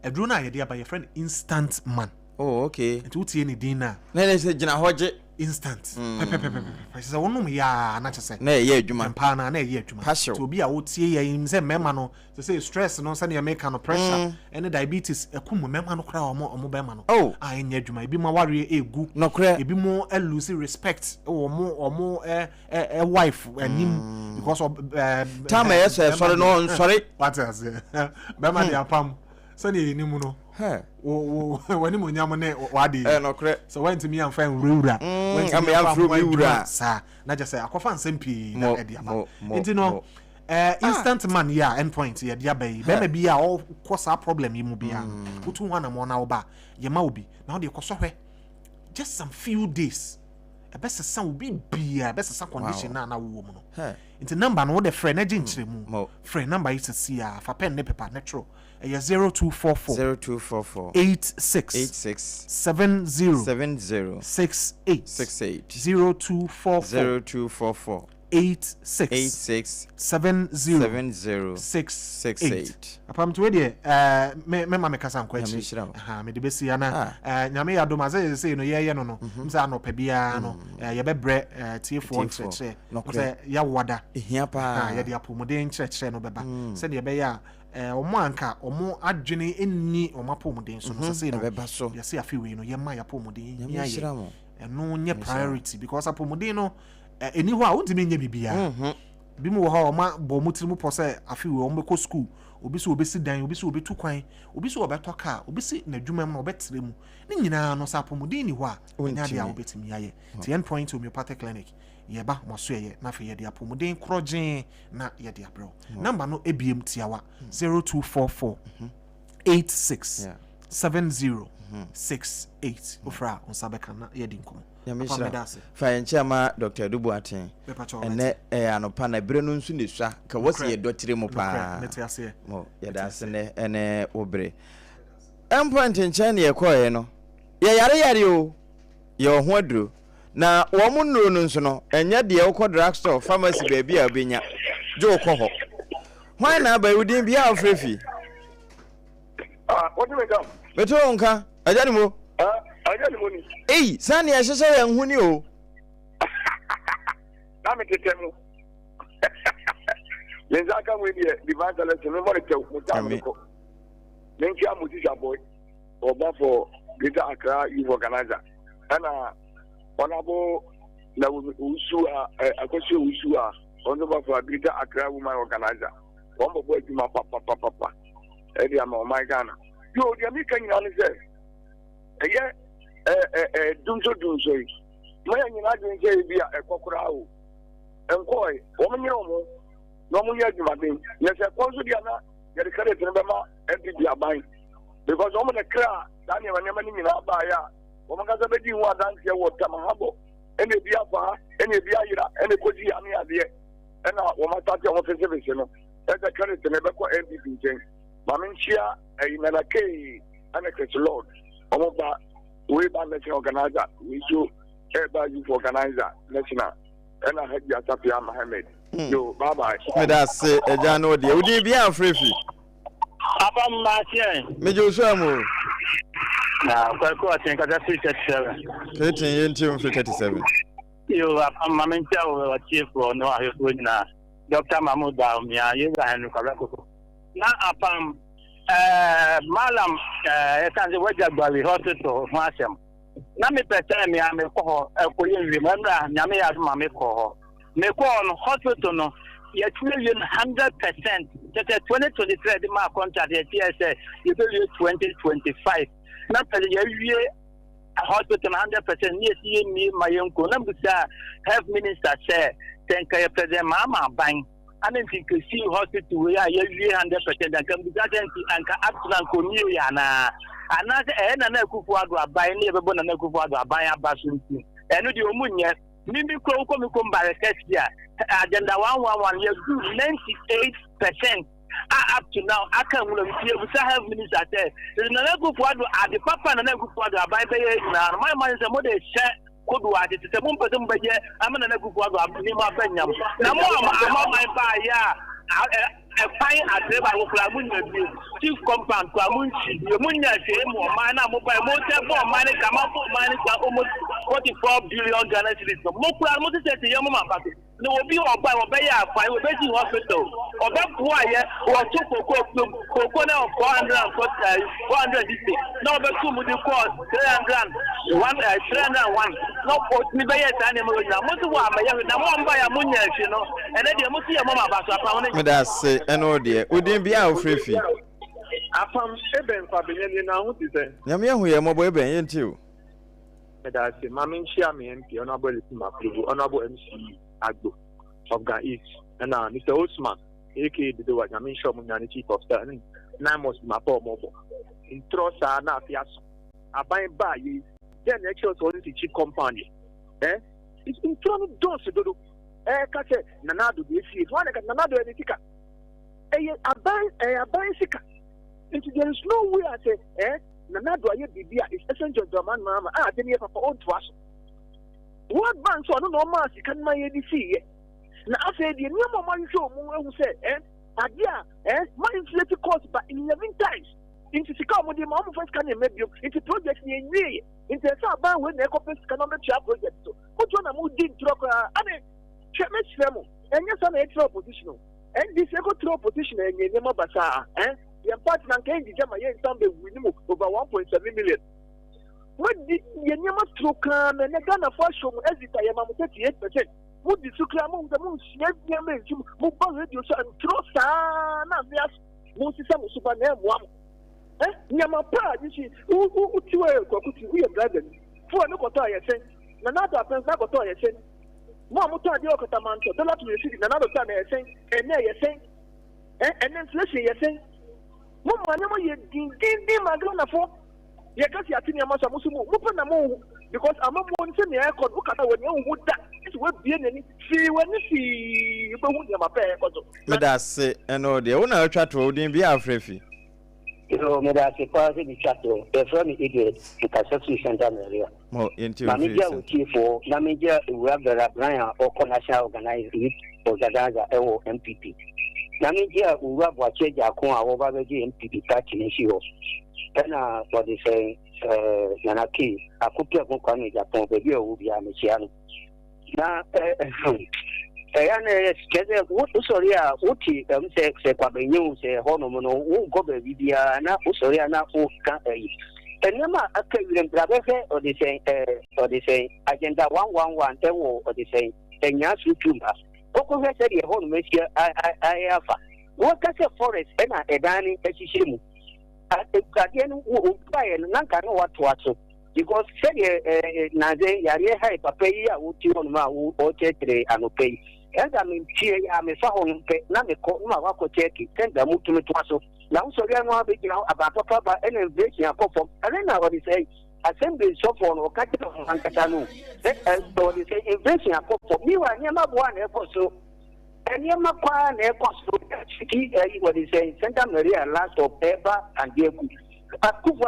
S4: a aduro no a yɛde aba yɛfrɛ no instant man.
S1: Oh, okay.
S4: Nti wotie ne din no a
S1: Na ɛne sɛ gyina hɔ gye.
S4: instant pɛpɛpɛpɛpɛ sɛ wonom yɛ a na kyɛ sɛ
S1: Na ɛyɛ adwuma.
S4: mpaa no a na ɛyɛ adwuma.
S1: Passion.
S4: Nti obi a wotie yɛ nim sɛ mmarima no sɛ sɛ stress no sɛnea meka no pressure ɛne diabetes ɛkum mmarima no koraa ɔmo ɔmo bɛrima no
S1: Oh.
S4: a ɛnyɛ adwuma ebi mu awareɛ egu
S1: Nokorɛ.
S4: ebi mu lose respect wɔ ɔmo ɔmo ɛ ɛ ɛ wife anim because ɔ ɛ
S1: Time a ɛyɛ sɛ ɛsɔre no ɔnsɔre.
S4: Wate aseɛ bɛrima de apam sɛnea yɛnim no
S1: Hɛ.
S4: wo wo w'anim onyam ne w'ade yi
S1: Ɛ nokorɛ.
S4: sɛ woantumi amfa nwurawura woantumi
S1: ama
S4: amfa
S1: yɛamfrɛ
S4: ho
S1: obi wura.
S4: adwuma saa na kyɛ sɛ akɔfa nsɛm pii na
S1: Mo,
S4: ɛde aba
S1: mo, mo,
S4: nti no
S1: mo.
S4: instant man yi a endpoint yɛde aba yi bɛrima bi a ɔkɔ saa problem yi mu biara no wotu ho anammɔn na woba a yɛma wo bi na wode kɔsɔ hwɛ just some few days ɛbɛsesa wo biribiara ɛbɛsesa condition na na wowɔ mu no
S1: Hɛ.
S4: nti number no wode frɛ na gye nkyerɛmu
S1: Mo.
S4: frɛ number yi sɛsi a fa pen ne paper ne twerɛ ɛyɛ 0244
S1: 0244
S4: 86
S1: 86
S4: 70
S1: 70
S4: 68
S1: 68
S4: 0244
S1: 0244
S4: 86
S1: 86
S4: 70
S1: 70
S4: 68
S1: 68.
S4: apam to deɛ ɛɛ me me ma me kasa nkɔ
S1: Nyame
S4: akyiri
S1: nhyira wo.
S4: Aha, mede bɛsi ana
S1: Ah.
S4: ɛɛ Nyame yɛ adom a sɛ sɛ no yɛyɛ no no m sɛ anɔpa biara no ɛɛ yɛbɛbrɛ ɛɛ tiefoɔ
S1: Tiefoɔ.
S4: nkyerɛkyerɛ m
S1: Nokorɛ.
S4: sɛ yɛawoada
S1: Ehia paa.
S4: yɛde apɔmuden nkyerɛkyerɛ no bɛba sɛdeɛ ɛbɛyɛ a ɛɛ ɔmo anka ɔmo adwene nni ɔmo apɔmuden so no sɛ sei no
S1: Ɛbɛba so.
S4: yɛse afe wei no yɛma yɛ apɔmuden
S1: Nyame
S4: hia yɛ
S1: nhyira mo.
S4: ɛno nyɛ priority because apɔmuden no ɛni hɔ a wontumi nyɛ biribiara. Bi mu wɔ hɔ a ɔma bɔ ɔmo tirim pɔ sɛ afe wei ɔmo bɛkɔ school, obi sɛ obɛsi dan, obi sɛ obɛtu kwan, obi sɛ ɔbɛtɔ car, obi sɛ n'adwuma mu na ɔbɛtrɛ mu. Ne nyinaa no sɛ apɔmuden ni hɔ a ɛnyɛ adeɛ a
S1: Wontumi.
S4: wobɛtumi ayɛ. Nti End Point Homeopathic Clinic yɛba mo so yɛyɛ na afei yɛde apɔmuden korɔgyee na yɛde abrɛ wo. Number no ebiem tiawa 0244 86
S1: Yeah.
S4: 70 68. Wofrɛ a wo nsa bɛka na yɛdi nkɔmmɔ.
S1: Nyame
S4: Papa,
S1: nhyira.
S4: meda ase.
S1: Fa yɛn nkyɛn ma Dr. Adu Boateng.
S4: Mepa kyɛw,
S1: Ɛnɛ ɛyɛ anɔpa na ebere no nso na esua. Ka wɔsi
S4: Nokorɛ.
S1: yɛ dɔtire mu
S4: Nokorɛ,
S1: paa.
S4: mete aseɛ.
S1: Mo yɛda ase nɛ ɛne wo bere. Endpoint nkyɛn na yɛkɔeɛ no, yɛyare yare o, yɛwɔ ho aduro. Na wɔn nnuro no nso no, ɛnyɛ deɛ wokɔ drugstore, pharmacy baabi a wobɛnya, gye wokɔ hɔ. Hwan na aba yi, wo din bia a wofrɛ fi?
S5: Ah, wote me nka?
S1: Mete wo nka, agya ne mo.
S5: Ah, agya ne mo ni.
S1: Ei, saa nea ɛhyehyɛ yɛn ho ni o.
S5: Na metetɛ mu. Me nsa aka mu deɛ divine selection memmɔ ne tɛw mo taa me kɔ. Menkyia mo sisa boy ɔba for Greater Accra Youth Organizer ɛna ɔnabo na owusu a akɔsi owusu a ɔno ba for Greater Accra Woman Organizer wɔn bɔbɔ adwuma papapapapa ɛde ama ɔman Ghana. Yo deɛ meka nyinaa ne sɛ ɛyɛ ɛɛ dumso dumso yi mo yɛ nyinaa adwene sɛ ebi a ɛkɔ koraa o nkɔɛ wɔn nyere wɔn na wɔn nyɛ adwumaden na sɛ ɛkɔ nso deɛ na yɛde credit no bɛma NPP aban because wɔn na kra saa nneɛma nneɛma no nyinaa baeɛ a wɔn ankasa bɛdi ho adanseɛ wɔ Tamahabɔ ɛna ebi afa ha ɛna ebi ayera ɛna ekosi ya ne adeɛ ɛna wɔn asate wɔn fesefese no ɛsɛ credit no ɛbɛkɔ NPP nkyɛn maame nkyia ɛyi Nana Kee ɛna Chris Lord wɔn ba wei ba national organizer wei so ɛba youth organizer national ɛna Hajji Asafia Mohammed.
S1: Hmm.
S5: Yo, bye bye.
S1: Meda ase agya no deɛ wodin bi amfrɛ fi.
S6: Aba mmaakyeɛ.
S1: Megye wo so amu.
S6: Na kwaku ɔten kasa firi 37.
S1: Ketin yɛ nti mfiri 37.
S6: Yo, apa ma me nkyia wo ɔtiefoɔ ne ahwɛfoɔ nyinaa. Dr. Mahmoud Bawumia, yɛwura Henry Kwabena Koko. Na apam ɛɛ Malam ɛɛ yɛka sɛ wagya Gbawe hospital ho asɛm. Na mepɛ sɛ me a mekɔ hɔ ɛkɔyɛ nwiemu ɛmra nyame yɛ adom ma mekɔ hɔ. Mekɔɔ no hospital no yɛtumi awie no 100% kyɛ sɛ 2023 de maa contract yɛteɛ sɛ yɛbɛwie 2025 na pɛ sɛ yɛawie hospital no 100% ne yɛsi yɛmmie ma yɛnkɔ na mbisaa health minister sɛ sɛ nka yɛ president Mahama aban ana nti nkɛsii hospital wei a yɛawie 100% anka mbisa sɛ nti anka up to now nka ɔmmie yɛ anaa anaasɛ ɛyɛ Nana Akufo Addo aban ne yɛbɛbɔ Nana Akufo Addo aban aba so nti ɛno deɛ ɔmu nyɛ. Me me kuro wokɔ me kurom bare kɛse a agenda 111 yɛdu 98% a up to now aka nwura mu nti yɛbusa health minister sɛ sɛ Nana Akufo Addo ade papa Nana Akufo Addo aban bɛyɛ nyinaa no mayɛ mo sɛ mode hyɛ kodoɔ ase te sɛ mompɛ sɛ mobɛyɛ ama Nana Akufo Addo anim aba nyam na mo a mo aman baayɛ a Ɛkwan atere baako koraa mo nya bio, chief compound koraa mo nsi bio, mo nya hwee mo ɔman no a mo bae mo sɛ bɔ ɔman no ka ma bɔ ɔman no ka almost 44 billion Ghana cedis no mo koraa mo sesɛ te yɛ mo ma ba so na obi ɔbae ɔbɛyɛ akwan ɔbɛsi hospital ɔbɛboa yɛ wɔto koko koko na 440 460 na ɔbɛto mu de kɔɔ 301 301 na ɔtumi bɛyɛ saa nneɛma wɔ nyinaa mo nso wɔ amɛyɛ hwee na mo a mo baeɛ a mo nya hwee no ɛnɛ deɛ mo so yɛ mo ma aba so apam ne.
S1: Meda ase ɛne wo deɛ. Wo din bia a wofrɛ fi.
S5: Apam ebɛn Kwabenya nie na ho te sɛn?
S1: Nyame ahu yɛn mmɔbɔ ebɛn yɛntie o.
S5: Meda ase ma me nkyia me MP Honourable Elifim Akrugu, Honourable MC Agbo of Ga East ɛna Mister Osman aka Dodowa Nyame nhyira ɔmo nyinaa ne Chief of Staff ne Naimos Mapɛ ɔmo bɔ ntorɔ saa na afe aso aban baa yei dɛn na ɛkyerɛ sɛ ɔne si chief compound yɛ eh ntorɔ no dɔɔso dodo ɛka sɛ Nana Addo deɛ esie so wɔn ka Nana Addo yɛ ne sika ɛyɛ aban ɛyɛ aban sika nti there is no way a sɛ eh Nana Addo ayɛ biribi a it's essential John Dramani Mahama a ade no yɛ papa ɔntoa so World Bank sɛ ɔno na ɔmaa sika no ma yɛde sii yɛ na afei deɛ nneɛma ɔmo ahwehwɛ ɔmo ehu sɛ eh adeɛ a eh ma inflate cost by 11 times nti sika ɔmo de ma ɔmo fa sika no mma biom nti project no enwie yɛ nti ɛsɛ aban wei na ɛkɔpɛ sika na ɔbɛtua project so motoɔ na modi ntorɔ koraa ane hwɛ mesrɛ mo ɛnyɛ sa na ɛtena opposition o NDC ɛkɔtena opposition a ɛnyɛ nneɛma basaa eh yɛn party na nka ɛngyigya ma yɛnsan bɛwini mu over 1.7 million moadi yɛ nneɛma toro kaa na ɛnɛ Ghanafoɔ ahyɛ mu exit a yɛma mo 38% modi so koraa mohu sɛ monsua nneɛma nsi mu moba radio so a ntoro saa na afei aso monsesa mo suba na ɛmmoa mo eh nneɛma pa a yisi wo wo wo tiwa yɛ kwaku ti woyɛ driver ni fuel no kɔtɔ a yɛ sɛn na n'ado apɛn na kɔtɔ a yɛ sɛn mo a motɔ adeɛ wɔ katamanto dollar to yɛ cedi na n'ado ta na yɛ sɛn ɛnɛ yɛ sɛn eh ɛnɛ inflation yɛ sɛn mo ma nneɛma yɛ dindindin ma Ghanafoɔ yɛka si ate nneɛma so a mo so mo mopɛ na mo because amamuo no sɛnea ɛkɔ no wokasa wɔ nea wohu da sɛ woabie n'ani fii w'ani fii wobɛhu nneɛma pɛ ɛkɔ so.
S1: Meda ase ɛno deɛ wo na atwa toɔ wo din bia afrɛ fi.
S6: Yo, meda ase paa sɛ metwa toɔ. Yɛfrɛ me Edward, mekasa firi Santa Maria.
S1: Mo, yɛntie
S6: Ma
S1: wo firi
S6: megya
S1: Santa.
S6: otiefoɔ na megya Ewura Vera Bryan a ɔkɔ National Organizer, Youth Organizer ɛwɔ NPP. Na megya Owura Boakye Agyarko a wɔba bɛgye NPP party no si hɔ. Ɛna wɔde sɛ ɛɛ Nana Kay, Akopiako Kwame Agyapong, baabi a ɔwɔ biara mekyia no. Na ɛyɛ na ɛyɛ kyerɛ sɛ wosɔre a wote ɛm sɛ sɛ kwabɛnyɛ o sɛ ɛhɔnom no wonkɔ baabi biara na wosɔre a na woka ayi nneɛma a aka wiram bra bɛhwɛ ɔde sɛn ɛɛ ɔde sɛn agenda 111 ɛwɔ ɔde sɛn ɛnyaa so tum ha kɔkɔhwɛ sɛdeɛ ɛhɔnom ahyia ayɛ afa wɔka sɛ forest ɛna ɛdan no ahyehyɛ mu adeɛ no wobaeɛ no na nka na watoa so because sɛdeɛ ɛɛ nanze yareɛ ha yi papa yi a wote hɔnom a ɔkyerɛkyerɛ anɔpa yi ɛnsa mentie a mefa hɔ no pɛ na mekɔ na makɔ akɔ kyɛɛke sɛnda mutumi toa so na wosɔre ano abɛgyina hɔ aba papa ba ɛna inflation akɔ fam ɛne na ɔde sɛ assembly sɔfoɔ no ɔka kyerɛ ɔmo ankasa no ɛ ɛ ɔde sɛ inflation akɔ fam meanwhile nneɛma boa na ɛkɔ so nneɛma kwaa na ɛkɔ so ɛti ɛyi wɔde sɛ Santa Maria last stop ɛba adeɛ ku akufo.